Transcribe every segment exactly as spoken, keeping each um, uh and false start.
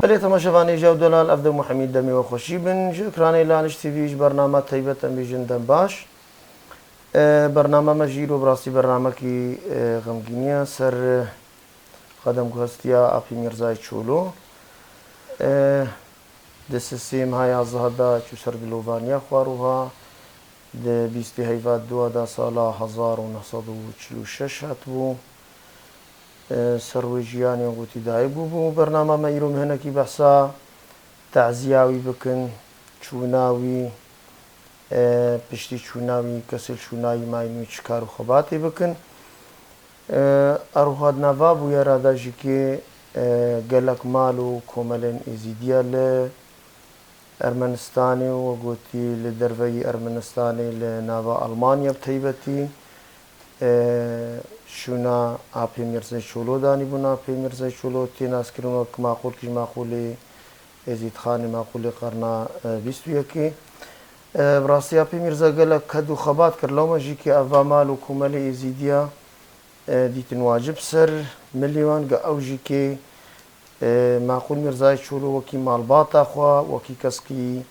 Belê temaşevanê ji ew delal, ev dem û hemî demê we xweşî bin. Ji ekranê Laliş T V ji bernama taybet em bêjin dem baş. E, bernama me jî îro bi rastî bernamekî, e, xemgînî ye ser, e, qedemguhestiya Apê Mîrzayê Çolo. E, di sisê meha yazdeh de çû ser dilovaniya xwe rûha. Di bîstê heyva dua de sala hezar û neh sed û çil û şeş hatibû. E, ser wê jiyanê gotî dayik bûbû. Bernama me îro me hinekî behsa teziya wî bikin, çûna wî, e, piştî çûna wî kesê li çûna wî mayîn wî çi kar û xebatê bikin. E, Eroha di nava bûyera de jî kê, e, gelek mal û komelên Êzîdiya li Ermenistanê û we gotî li derveyî Ermenistanê li nava Almanya bi taybetî, e, şûna Apê Mîrzê Çolo danîbûn. Apê Mîrzê Çolo tê naskirin wek maqûlkî ji maqûlê Êzîdxanê, maqûlê qerna, e, bîst û yekê. E, bi rastî Apê Mîrza gelek ked û xebat kir, lewma jî kê eva mal û komelê Êzîdiya, e, dîtin wacib ser milê wan, ge ew jî kê, e, Maqûl Mîrzayê Çolo wekî malbata xwe, wekî keskî,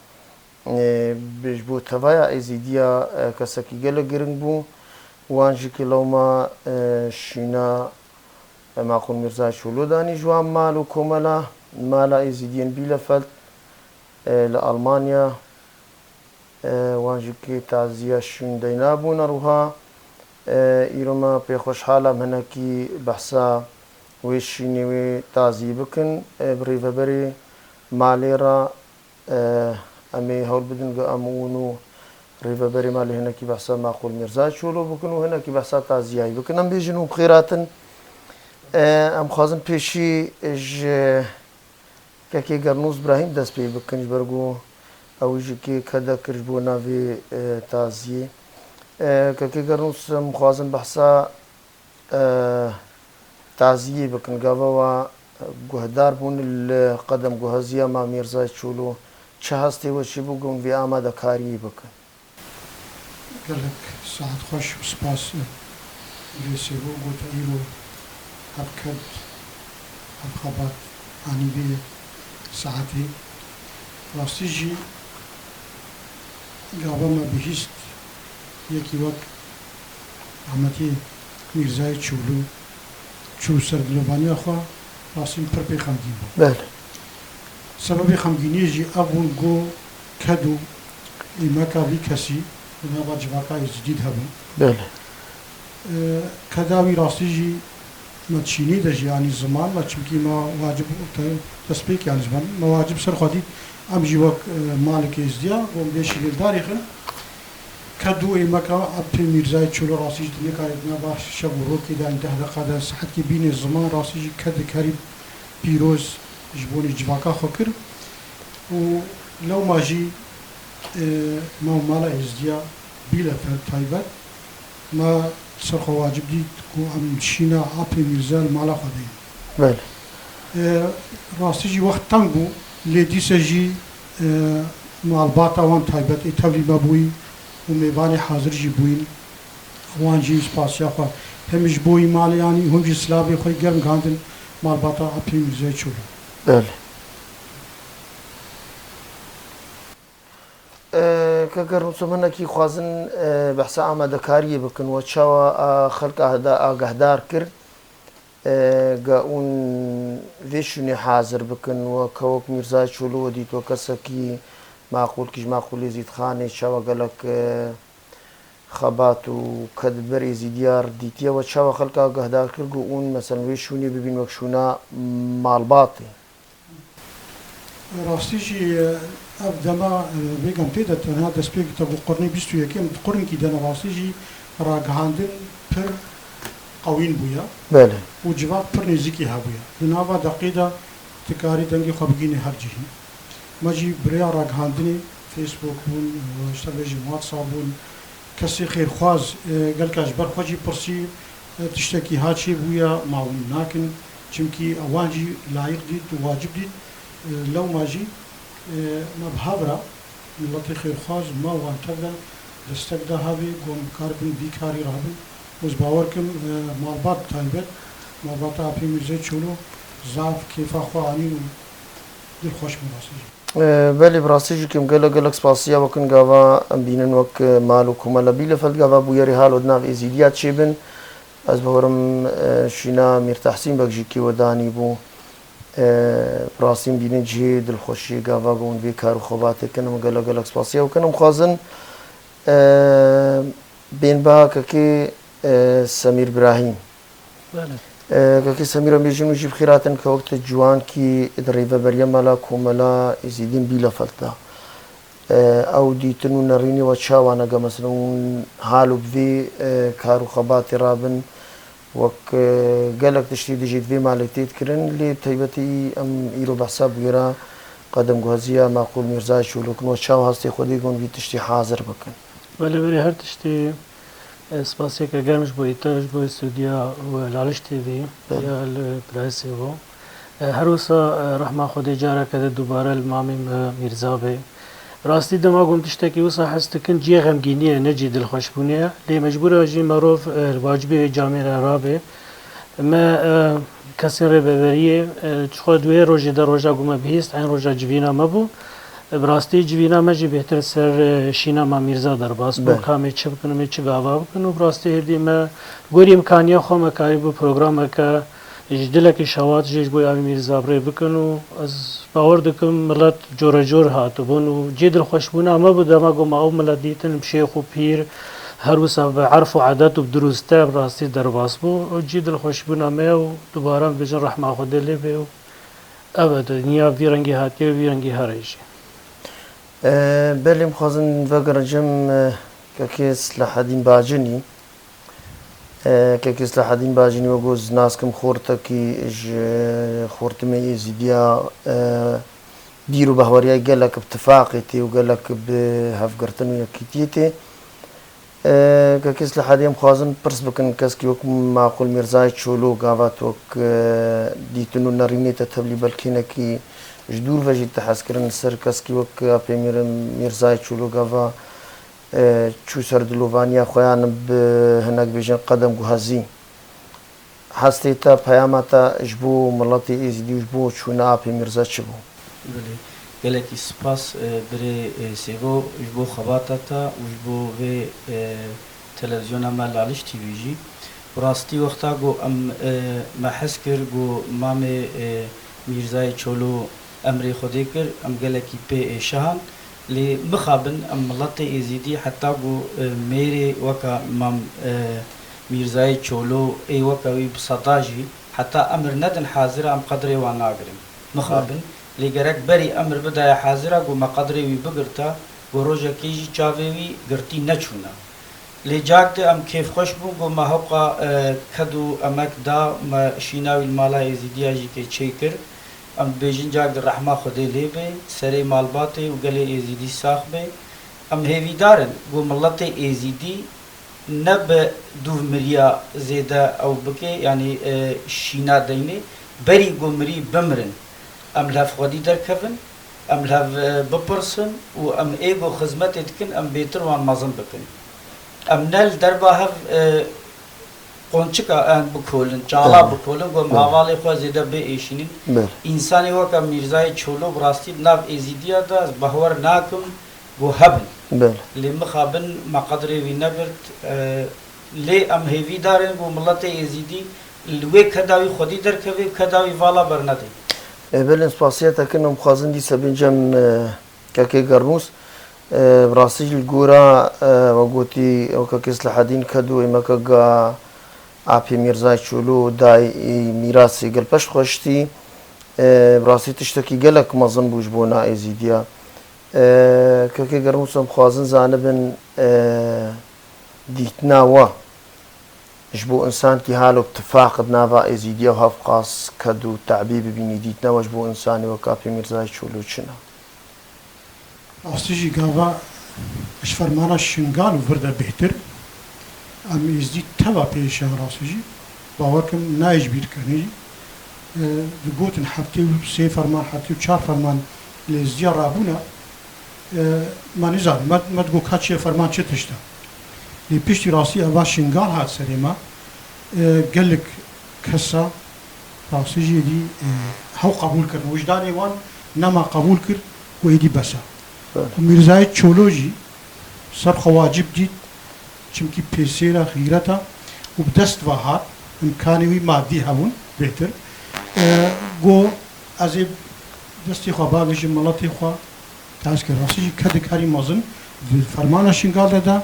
e, bi, ji bo tevaya Êzîdiya, e, kesekî gelek giring bû. Wan jî kê lewma, e, şîna, e, Maqûl Mîrzayê Çolo danî ji wan mal û komela, mala Êzîdiyên Bielefeld, e, li Almanya. E, wan jî kê taziya şûn deyna bûn. Eroha, e, îro me pê xweşhal em hinekî behsa wê şûnê wê taziyê bikin. E, bi rêveberê malê re, e, em ê hewl bidin ku em û rêveberê malê hinekî behsa Maqûl Mîrza Çolo bikin û hinekî behsa taziyayî bikin. Em bêjin û bi xêr hatin. E, em xwazin pêşî ji Kekê Gernûs Brahîm dest pê bikin, ji ber ku ew jî kê kede kir ji bo navê, e, taziyê. E, Kekê Gernûs, em xwazin behsa, e, taziyê bikin. Gava we guhdar bûn li qedemguheziya Maqûl Mîrzayê Çolo, çi hestê we çêbû ku em vê amadekariyê bikin? Gelek saet xweş û spas, e, Birê Sêvo got, îro hev ked, hev xebat anî vê saetê. Rastî jî gava me bihîst yekî wek Ehmetê Mîrzayê Çolû çû ser dilovaniya xwe, rastî min pir pê xemgîn bû. Belê. Sebebê xemgîniyê jî ev bûn ku ked û êmeka vî kesî di nava civaka Êzidî de hebûn. Belê. E, keda wî rastî jî me çînî de jî, yanî ziman me, çimkî me wacib te-, destpêk yanî ji me, me wacib ser xwe dît, em jî wek, e, malek Êzidiya, ku em vê şînê darêxin. Ked û êmeka Apê Mîrzayê Çolo rastî jî tu nikarî di nava şev û rokê de, deh deqa de, saetkê bînê ziman rastî jî ked û kerî pîroz ji bonê civaka xwe kir û lewma jî, e, me û mala Êzdiya Bielefeld taybet me ser xwe wacib dît ku em şîna Apê Mîrza li mala xwe deynin. Belê. E, rastî jî wext teng bû, lê dîse jî, e, malbata wan taybet ê tevlî me bûyî û mêvanê hazir jî bûyîn. Wan jî spasiya xwe hem ji bo wî malê anî, hem jî silavê xwe germ gihandin malbata Apê Mîrzayê Çolî. Belê. E, Keke Rûso, hinekî xwazin, e, behsa amadekariyê bikin. We çawa a xelk ahda-, agahdar kir, e, ga ûn vê şûnê hazir bikin? We kewek Mîrzayê Çolî we dît, we kesekî maqûlkî ji maqûlê Zîdxanê, çawa gelek, e, xebat û ked ber Êzîdiya re dîtiye, we çawa xelk agahdar kir ku ûn, meselen, wê şûnê bibîn wek şûna malbatê? Rastî jî, ev dema, e, bêgem tê de tenha destpêk te bû qurnê bîst û yekê, em di qurnkî de ne, rastî jî ragihandin pir qewîn bûye. Belê. Û civak pir nêzîkî hebûye. Di nava deqê de tu karî dengê xwe bigihînî her cihî. Me jî bi rêya ragihandinê, Facebook bûn, işte bêjin WhatsApp bûn, kesê xêrxwaz, e, gelka ji ber xwe jî pirsî, e, tiştekî ha çêbûye, ma hûn nakin, çimkî ewan jî layiq dît û wacib dît. E, lewma jî, e, me bi hev re, miletê xêrxwaz, me wan tev de destek da hevê, ku em karibin vî karî re hebin. Ez bawer kim, e, malbat taybet, malbata Apê Mîrzê Çolo zaf kêfa xwe anî û Dilxweş bû rastî jî. E, belê, bi rastî jî kim gelek gelek spasiya we kin gava em bînin wek, e, mal û komela Bielefeld gava bûyerê halo di nav Êzîdiya çêbin. Ez bawerim, e, şîna Mîr Tehsîn Beg jî kê we danî bû. E, bi rastî em bînin cihê dilxweşiyê gava ku hûn vê kar û xebatê kin, em gelek gelek spasiya we kin. Em xwazin, e, bên biha kekê, e, Semîr Birahîm. Belê. E, kekê Semîr, em bêjin wî jî bi xêr hatin, ke wek tu ciwankî di rêveberiya mala komela Êzîdîn Bielefeld de. E, ew dîtin û nerînê we çawa ne, ge mesela hûn halo bi vê, e, kar û xebatê rabin, wek, e, gelek tiştî dijî di vê malê tê dikirin, lê bi taybetî em îro behsa bûyera qedemguheziya Maqûl Mîrzayê Çolok in, we çawa hestê xwe dê ku hûn vî tiştî hazir bikin? Belê, berê her tiştî, e, spasiyeke germ ji bo îta, ji bo stûdyoya we Laliş T V Belê. ya li Prayê Sêvo. E, her wisa, e, rehma Xwedê careke din dubare li mamê me Mîrza be. Rastî dema ku em tiştekî wisa hez dikin, cihê xemgîniyê ye, ne cihê dilxweşbûnê ye. Lê mecbûr e jî merov, e, li wacibê wê camê re rabe. Me, e, kesên rêveberiyê, e, ji xwe di wê rojê de roja ku me bihîst, eyn roja civîna me bû. E, bi rastî civîna me jî bêhtir ser, e, şîna Mam Mîrza derbas bû. Belê. Ka em ê çi bikin, em ê çi gava bikin û bi rastî hêdî me gorî îmkaniya xwe me karîbû programeke ji dilekî şewat jî ji bo Amî Mîrza bi rê bikin û ez bawer dikim milet corecor hatibûn û cihê dilxweşbûna me bû dema ku me ew milet dîtin bi şêx û pîr, her wisa bi erf û edet û bi dirûste bi rastî derbas bû û cihê dilxweşbûna me ye û dubare em bêjin rehma Xwedê lê bê û ev e, dinya vî rengî hatiye û vî rengî here jî. E, belê, em xwazin vegerin cem, e, kekê Silahedîn Bacinî. E, kekê Silahedîn Bacinî, wek ku ez nas kim, xortekî ji xortimê Êzîdiya, e, bîr û behweriya gelek bi tifaqê tê û gelek bi hevgirtin û yekîtiyê tê. E, kekê Silahedîn, em xwazin pirs bikin, keskî wek Maqûl Mîrzayê Çolo gava tu wek, e, dîtin û nerînê te tevlî belkênekî ji dûr ve jî te hez kirin li ser keskî wek Apê Mîr-, Mîrzayê Çolo gava, e, çû ser dilovaniya xwe yan bi hinek bêjin qedemguhezî. Hestê te, peyama te ji bo miletê Êzîdî û ji bo çûna Apê Mîrza çi bû? Belê. Gelekî spas, e, birê, e, Sêvo ji bo xebata te û ji bo vê, e, televîzyona me Laliş T V jî. Bi rastî wexta ku em, e, me hez kir ku mamê, e, Mîrzayê Çolo emrê Xwedê kir, em gelekî pê êşihan. Lê mixabin em miletê Êzîdî heta ku, e, mêrê weka Mam, e, Mîrzayê Çolo ê weke wî bi seda jî heta emir nedin hazir e, em qedrê wan nagirin. Mixabin. Lê gerek berî emir bidaya hazir e ku me qedrê wî bigirta, ku rojekê jî çavê wî girtî neçûna. Lê cak di em kêfxweş bûn ku me hewqa, e, ked û emek da, me şîna wî li mala Êzîdiya jî kê çê kir. Em dibêjin cak di rehma Xwedê lê bê, serê malbatê û gelê Êzîdî sax bê. Em hêvîdar in ku miletê Êzîdî ne bi dûvmiriya zêde ew bike, yanî, e, şîna deynê, berî ku mirî bimirin, em li hev xwedî derkevin, em li hev, e, bipirsin û em ê ku xizmetê dikin, em bêtir wan mezin bikin. Em ne li derba hev, e, qonçika em bikolin, çala Belê. bikolin, ku em Belê. hevalê xwe zêde biêşînin. Belê. Însanê weke Mîrzayê Çolo bi rastî di nav Êzîdiya de ez bahwer nakim ku hebin. Belê. Lê mixabin me qedrê wî negirt. E, lê em hêvîdar in ku miletê Êzîdî li wê keda wî xwedî derkeve û keda wî vala bernede. E, belê, spasiya te kin, em xwazin dîsa bên cem, e, Kekê Gernûs, e, bi rastî jî li gora, e, we gotî, ew kekê Silahedîn ked û êmeke ga Apê Mîrzayê Çolo dayê mîrasê gel peşt xwe şitî, e, bi rastî tiştekî gelek mezin bû ji bona Êzîdiya. E, kekê Gernûs, em xwazin zanibin, e, dîtina we ji bo însankî halo bi tifaq di nava Êzîdiya û hevqas ked û te'bê bibînî, dîtina we ji bo însanê wek Apê Mîrzayê Çolo çi ne? Rastî jî gava ji fermana Şingal û vir de bêhtir. Em Êzdî teva pêşiyan rastî jî. Bawer kim nayê ji bîr kirinê jî. E, digotin heftê û sê ferman, heftê û çar ferman li Êzdiya rabûne. E, me nizanî, me, me digot ka çi ye ferman çi tişt e. Lê piştî rastî eva Şingal hat serê me. E, gelek kesa rastî jî dî, e, hew qebûl kirin. Wijdanê wan Nema qebûl kir û êdî bes e. Û Mîrzayê Çolo jî ser xwe wacib dît, çimkî pêsêra xîret e û bi dest ve hat, imkanê wî madî hebûn bêhtir. E, got, ez ê destê xwe bavêjim miletê xwe, Taske rastî jî kedek herî mezin di fermana Şingal de da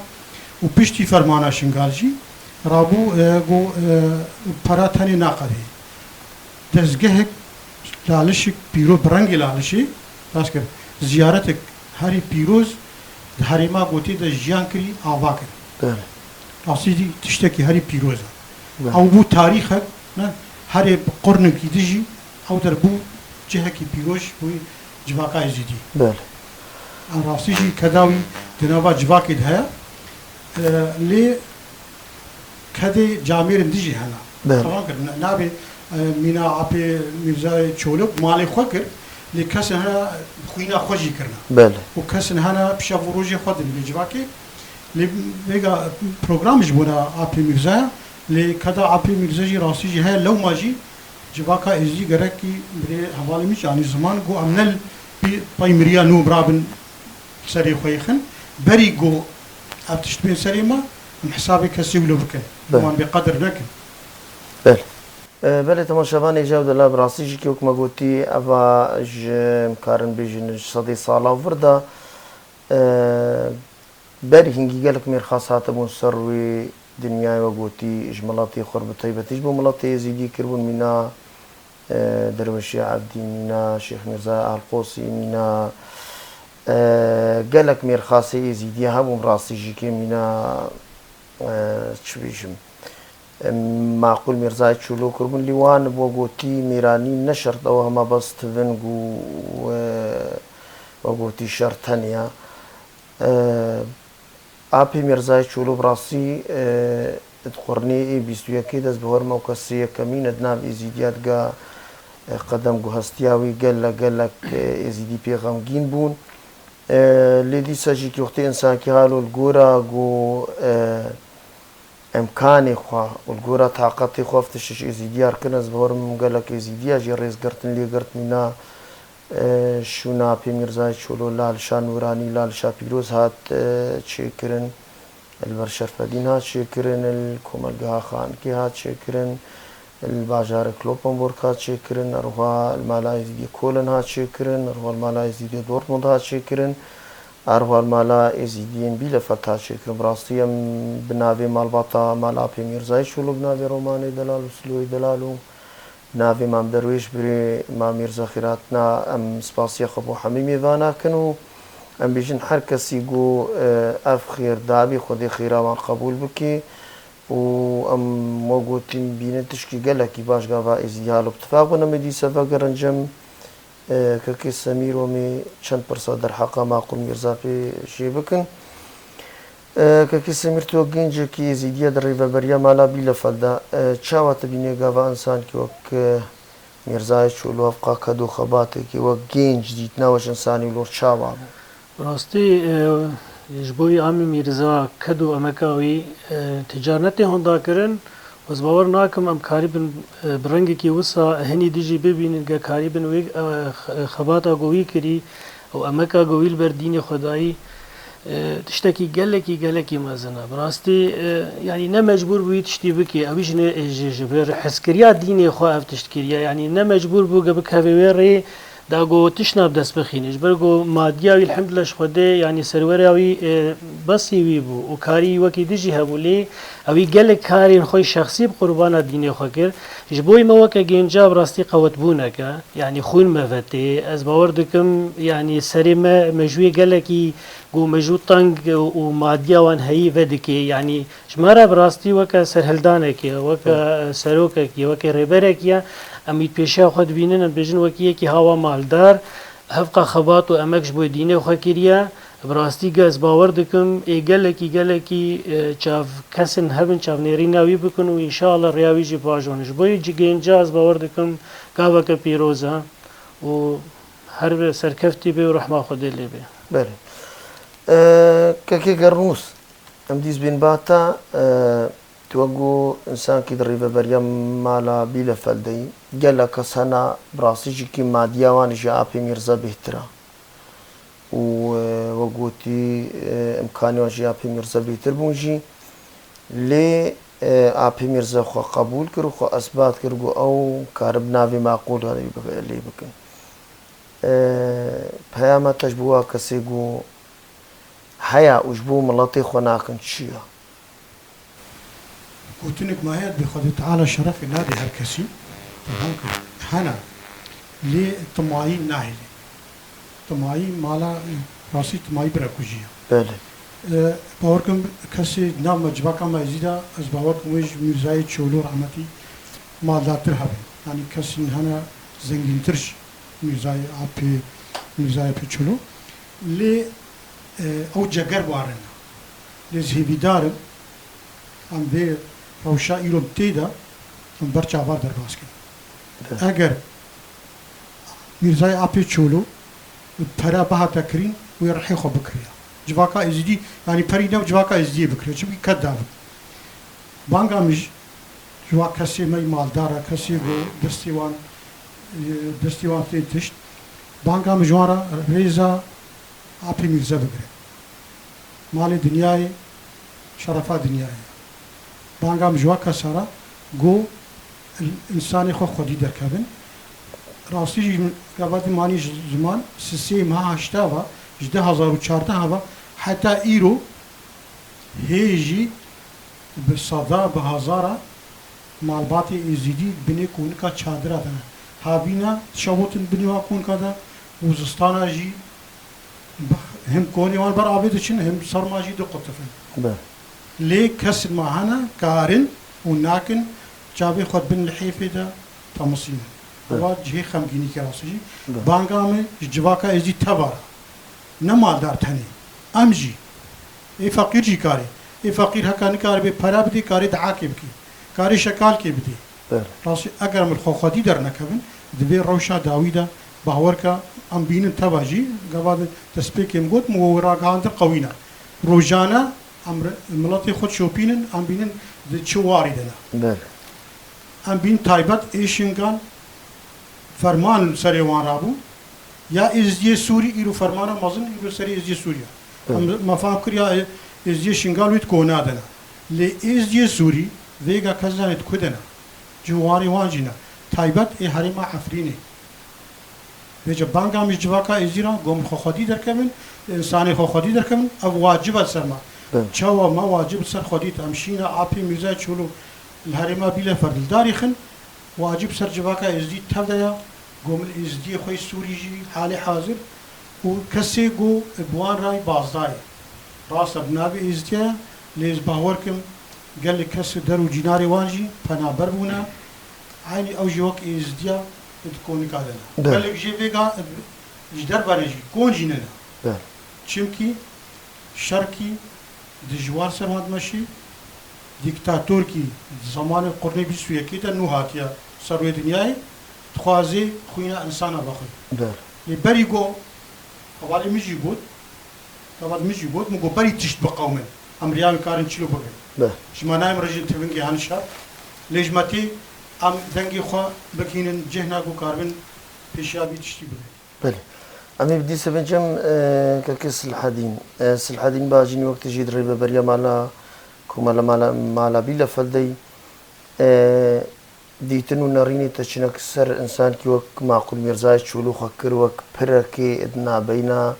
û piştî fermana Şingal jî rabû, e, got, e, pera tenê naqedê. Dezgehek lalişik pîro-, bi rengê lalişê, taske ziyaretek herî pîroz di herêma Gotê de jiyan kirî, ava kir. Belê. Rastî jî tiştekî herî pîroz e. Belê. Ew bû tarîxek, ne, herê bi qurnekî dijî, Ew der bû cihekî pîroz ji bo civaka Êzîdî. Belê. Em rastî jî keda wî di nava civakê de heye. E, lê kedê camêrên din jî hene. Belê. Xewan kir, ne-, nabê, e, mîna apê Mîrzayê Çolok malê xwe kir, lê kesên hene xwîna xwe jî kirine. Belê. Û kesên hene pişev û rojê xwe din vê civakê. Lê vêga program ji bona apê Mîrzaya, lê keda apê Mîrze jî rastî jî heye, lewma jî Civaka Êzidî gerekî birê hevalê min jî anî ziman, got, em ne li pê-, peymiriya nû rabin serê xwe yê xin. Berî got, ev tişt bên serê me, em hesabê kesê wilo bikin. Belê. Wan bêqedir nekin. Belê. E, belê, temaşevanê hêja û delal, bi rastî jî kê wek me gotî, eva ji, em karin bêjin, ji sedê sala vir de, e, Berî hingî gelek mêrxas hatibûn ser rûyê dinyayê, we gotî, ji miletê xwe re, bi taybetî ji bo miletê Êzîdî kiribûn, mîna, e, Derwêşê Evdî, mîna Şêx Mîrzaya Alqosî, mîna, e, gelek mêrxasê Êzîdiyê hebûn, bi rastî jî kê mîna, e, çi bêjim, e, Maqûl Mîrzayê Çolok kiribûn, lê wan, we gotî, mêranî ne şert ew hema bes tiving û, e, we gotî, şert tenê ya. E, Apê Mîrzayê Çolo bi rastî, e, di qurnê ê bîst û yekê de ez bi herim ew kesê yekemîn e di nav Êzîdiya diga, e, qedem ku hestiya wî gelek, gelek, e, Êzîdî pê xemgîn bûn. E, lê dîsa jî kî wextê însankî halo li gora ku, e, emkanê xwe û li gora taqetê xwe ev tişt ji Êzîdiya re kirin, ez bi herim gelek Êzîdiya jî rêz girtin lê girt mîna, e, şûna Apê Mîrzayê Çolo, Lalişa Nûranî, Lalişa Pîroz hat, e, çêkirin, li ber Şerfedîn hat çêkirin, li Komelgeha Xankê hat çêkirin, li bajarê Cloppenburg hat çêkirin, herwiha li mala Êzîdiyê Kolin hat çêkirin, herwiha li mala Êzîdiyê Dortmund hat çêkirin, herwiha li mala Êzîdiyên Bielefeld hat çêkirin. Bi rastî em bi navê malbata Mala Apê Mîrzayê Çolo, bi navê Romanê Delal û Siloyê Delal û navê Mam Derwêş Birê, Mam Mîrza Xîrat, na em spasiya xwe bo hemî mêvana kin û em bêjin her kesî ku, e, ev xêr dabî, Xwedê xêra wan qebûl bike û em we gotin bînin tişkî gelekî baş gava Êzîdî halo bi tifaq bin. Em ê dîse vegerin cem, e, Kekê Semîr, em ê çend pirsa derheqa Maqûl Mîrza pê jê bikin. E, Kekê Semîr, tu wek gencekî Êzîdî ye di rêveberiya mala Bielefeld de, e, çawa tu bînê gava însankî wek, e, Mîrzayê Çolo, hevqa ked û xebatekî wek genc dîtina we ji însanî û lor çawa bû? Rastî, e, ji bo wî Amî Mîrza ked û emeka wî, e, ti car netê honda kirin. Ez bawer nakim em karîbin, e, bi rengekî wisa hinî dijî bibînin, ge karîbin wê, e, xe-, xebata ku wî kirî û emeka ku wî li ber dînê xwe dayî, e, tiştekî gelekî, gelekî mezin e. Bi rastî, e, yanî ne mecbûr bû wî tiştî bikê. Ew jî ne, e, ji, ji ber hezkiriya dînê xwe ev tişt kiriye. Yanî ne mecbûr bû ge bikeve wê rê, da ku tiştna bi dest bixîne. Ji ber ku madiya wî, elhamdulillah, ji Xwedê, yanî serwera wî, e, besî wî bû û karî wekî dijî hebû, lê ewî gelek karên xwe şexsî bi qurbana dînê xwe kir. Ji bo me weke gênca bi rastî qewetbûnek e. Yanî xwîn me ve tê. Ez bawer dikim, yanî serê me, mejûyê gelekî ku mejû teng û madiya wan heyî vedikê. Yanî Ji me re bi rastî weke serhildanekê, weke serokekî, weke rêberekî ye. Em wî pêşiya xwe dibînin, em dibêjin wekî yekî hawa maldar, hevqa xebat û emek ji bo dînê xwe kiriye. Bi rastî ge ez bawer dikim, ê gelekî, gelekî, e, çav kesên hebin, çavnêrîna wî bikin û înşallah rêya wî jî biajon. Ji bo yê cigênca ez bawer dikim, gaveke pîroz e û her serkeftî bê û rehma Xwedê lê bê. Belê. E, Kekê Gernûs, Em dîs bên bata, e, Tu wek ku insankî di rêveberiya mala Bîlefel de yî, gelek kes hene, bi rastî jî kî madiya wan ji Apê Mîrze bêhtir e. Û, e, wek gotî, e, imkanî wan ji Apê Mîrze bêhtir bûn jî. Lê, e, Apê Mîrze xwe qebûl kir û xwe esbat kir ku ew karib navê maqûl lê bikin. E, peyama te ji bo wa kesê ku heya û ji bo miletê xwe nakin çi ye? Gotinek me heye, dibê Xwedê Teala şerefê nade her kesî. Hena. Lê timayî nahêle. Timayî mala, rastî timayî bira kujî ye. Belê. E, bawer kim kesê nav me civaka me Êzîda, ez bawer kim wê ji Mîrzayê Çolo rehmetî maldartir hebe. Yanî kesên hene zengîntir ji Mîrzayê Apê, Mîrzayê Apê Çolo. Lê, e, ew ceger warine. Lê ez hêvîdar im, em vê rewşa îro tê de em ber çavan derbas kin. Evet. Eger Mîrzayê Apê Çolo bi pere bihate kirîn, wê rihê xwe bikiriya. Civaka Êzidî, yanî perî ne civaka Êzidiyê bikiriya. Çimkî ked davin. Banga min ji, ji wa kesê me yî maldar e, kesê ku destê wan, e, destê wan tê tişt. Banga min ji wan re rêza Apê Mîrze bigire. Malê dinyayê, şerefa dinyayê. Banga min ji wa kesa re ku însanê xwe xwedî derkevin. Rastî jî min gavatî manî ji ziman sisê meha heşta ve, ji du hazar û çardeh ve heta îro hê jî bi seda, bi hezara malbatê Êzidî binê konika çadira de ne. Havîna şevotin binê wa konika de û zistana jî Bi-, him konê wan ber avê diçin, him serma jî diqutifin. Be. Lê kesên ma hene, karin û nakin çavê xwe bin lihêfê de temisînin. Be. Ewa cihê xemgînî ke rastî jî. Be. Banga min ji civaka Êzî teva re. Ne maldar tenê. Em jî. Ê feqîr jî karê. Ê feqîr heka nikare bê pere bidê, karê diakê bikê. Karê şekalkê bidê. Belê. Rastî, eger em li xwe xwedî dernekevin, di vê rewşa dawî de bawer ke em bînin teva jî, gava de destpêkê min got, min we ragihandin qewî ne. Rojane em re-, miletê xwe şopînin, em bînin di çi warî de ne. Belê. Em bînin taybet ê Şingal ferman li serê wan rabû. Ya Êzdiyê Sûrî îro fermana mezin îro serê Êzdiyê Sûrî ye. Em, me fam kir ya Ê-, Êzdiyê Şingal wî di kona de ne. Lê Êzdiyê Sûrî vêga kes zanê di ku de ne. Cih û warê wan jî ne. Taybet ê herêma Efrînê. Vêca banga min ji civaka Êzdî re, ku em xwe xwedî derkevin, însanê xwe xwedî derkevin, ev wacib e ser me. Be. Çawa me wacib li ser xwedî te? Em şîna Apê Mîrzayê Çolo li herêma Bîleferdê li darî xin, wacib ser civaka Êzdî tev de ye, ku min Êzdiyê xwe yê Sûrî jî halê hazir û kesê ku bi wan re yî bazdayê. Rast e, bi navê Êzdiye ye, lê ez bawer kim gelek kes der û cînarê wan jî penaber bûne. Eynî ew jî wek Êzdiya di konika de ne. Be. Gelek jê vêga ji derve re jî kon jî nene. Be. Çimkî şerkî dijwar ser wan dimeşî, dîktatorkî di zemanê qurnê bîst û yekê de nû hatiye ser wê dinyayê, dixwazê xwîna însana vexwe. Be. Lê berî got, hevalê min jî got, Gavat min jî got, min got, berî tişt biqewmin. Em riya wî karin çilo bibin. Be. Ji me nayê min re jî tivingê hen şer. Lê ji me tê em dengê xwe bigihînin cihna ku karibin pêşiya vî tiştî bibin. Belê. Em ê bi dî sevincem, e, kekê Silhedîn. E, Silhedîn Bacînî wek tu jî di rêveberiya mala, komela mala, mala Bîlefel de yî. E, Dîtin û nerînê te çinek ser însankî wek Maqûl Mîrzayê Çolû xwe kir wek pirekê di nabeyna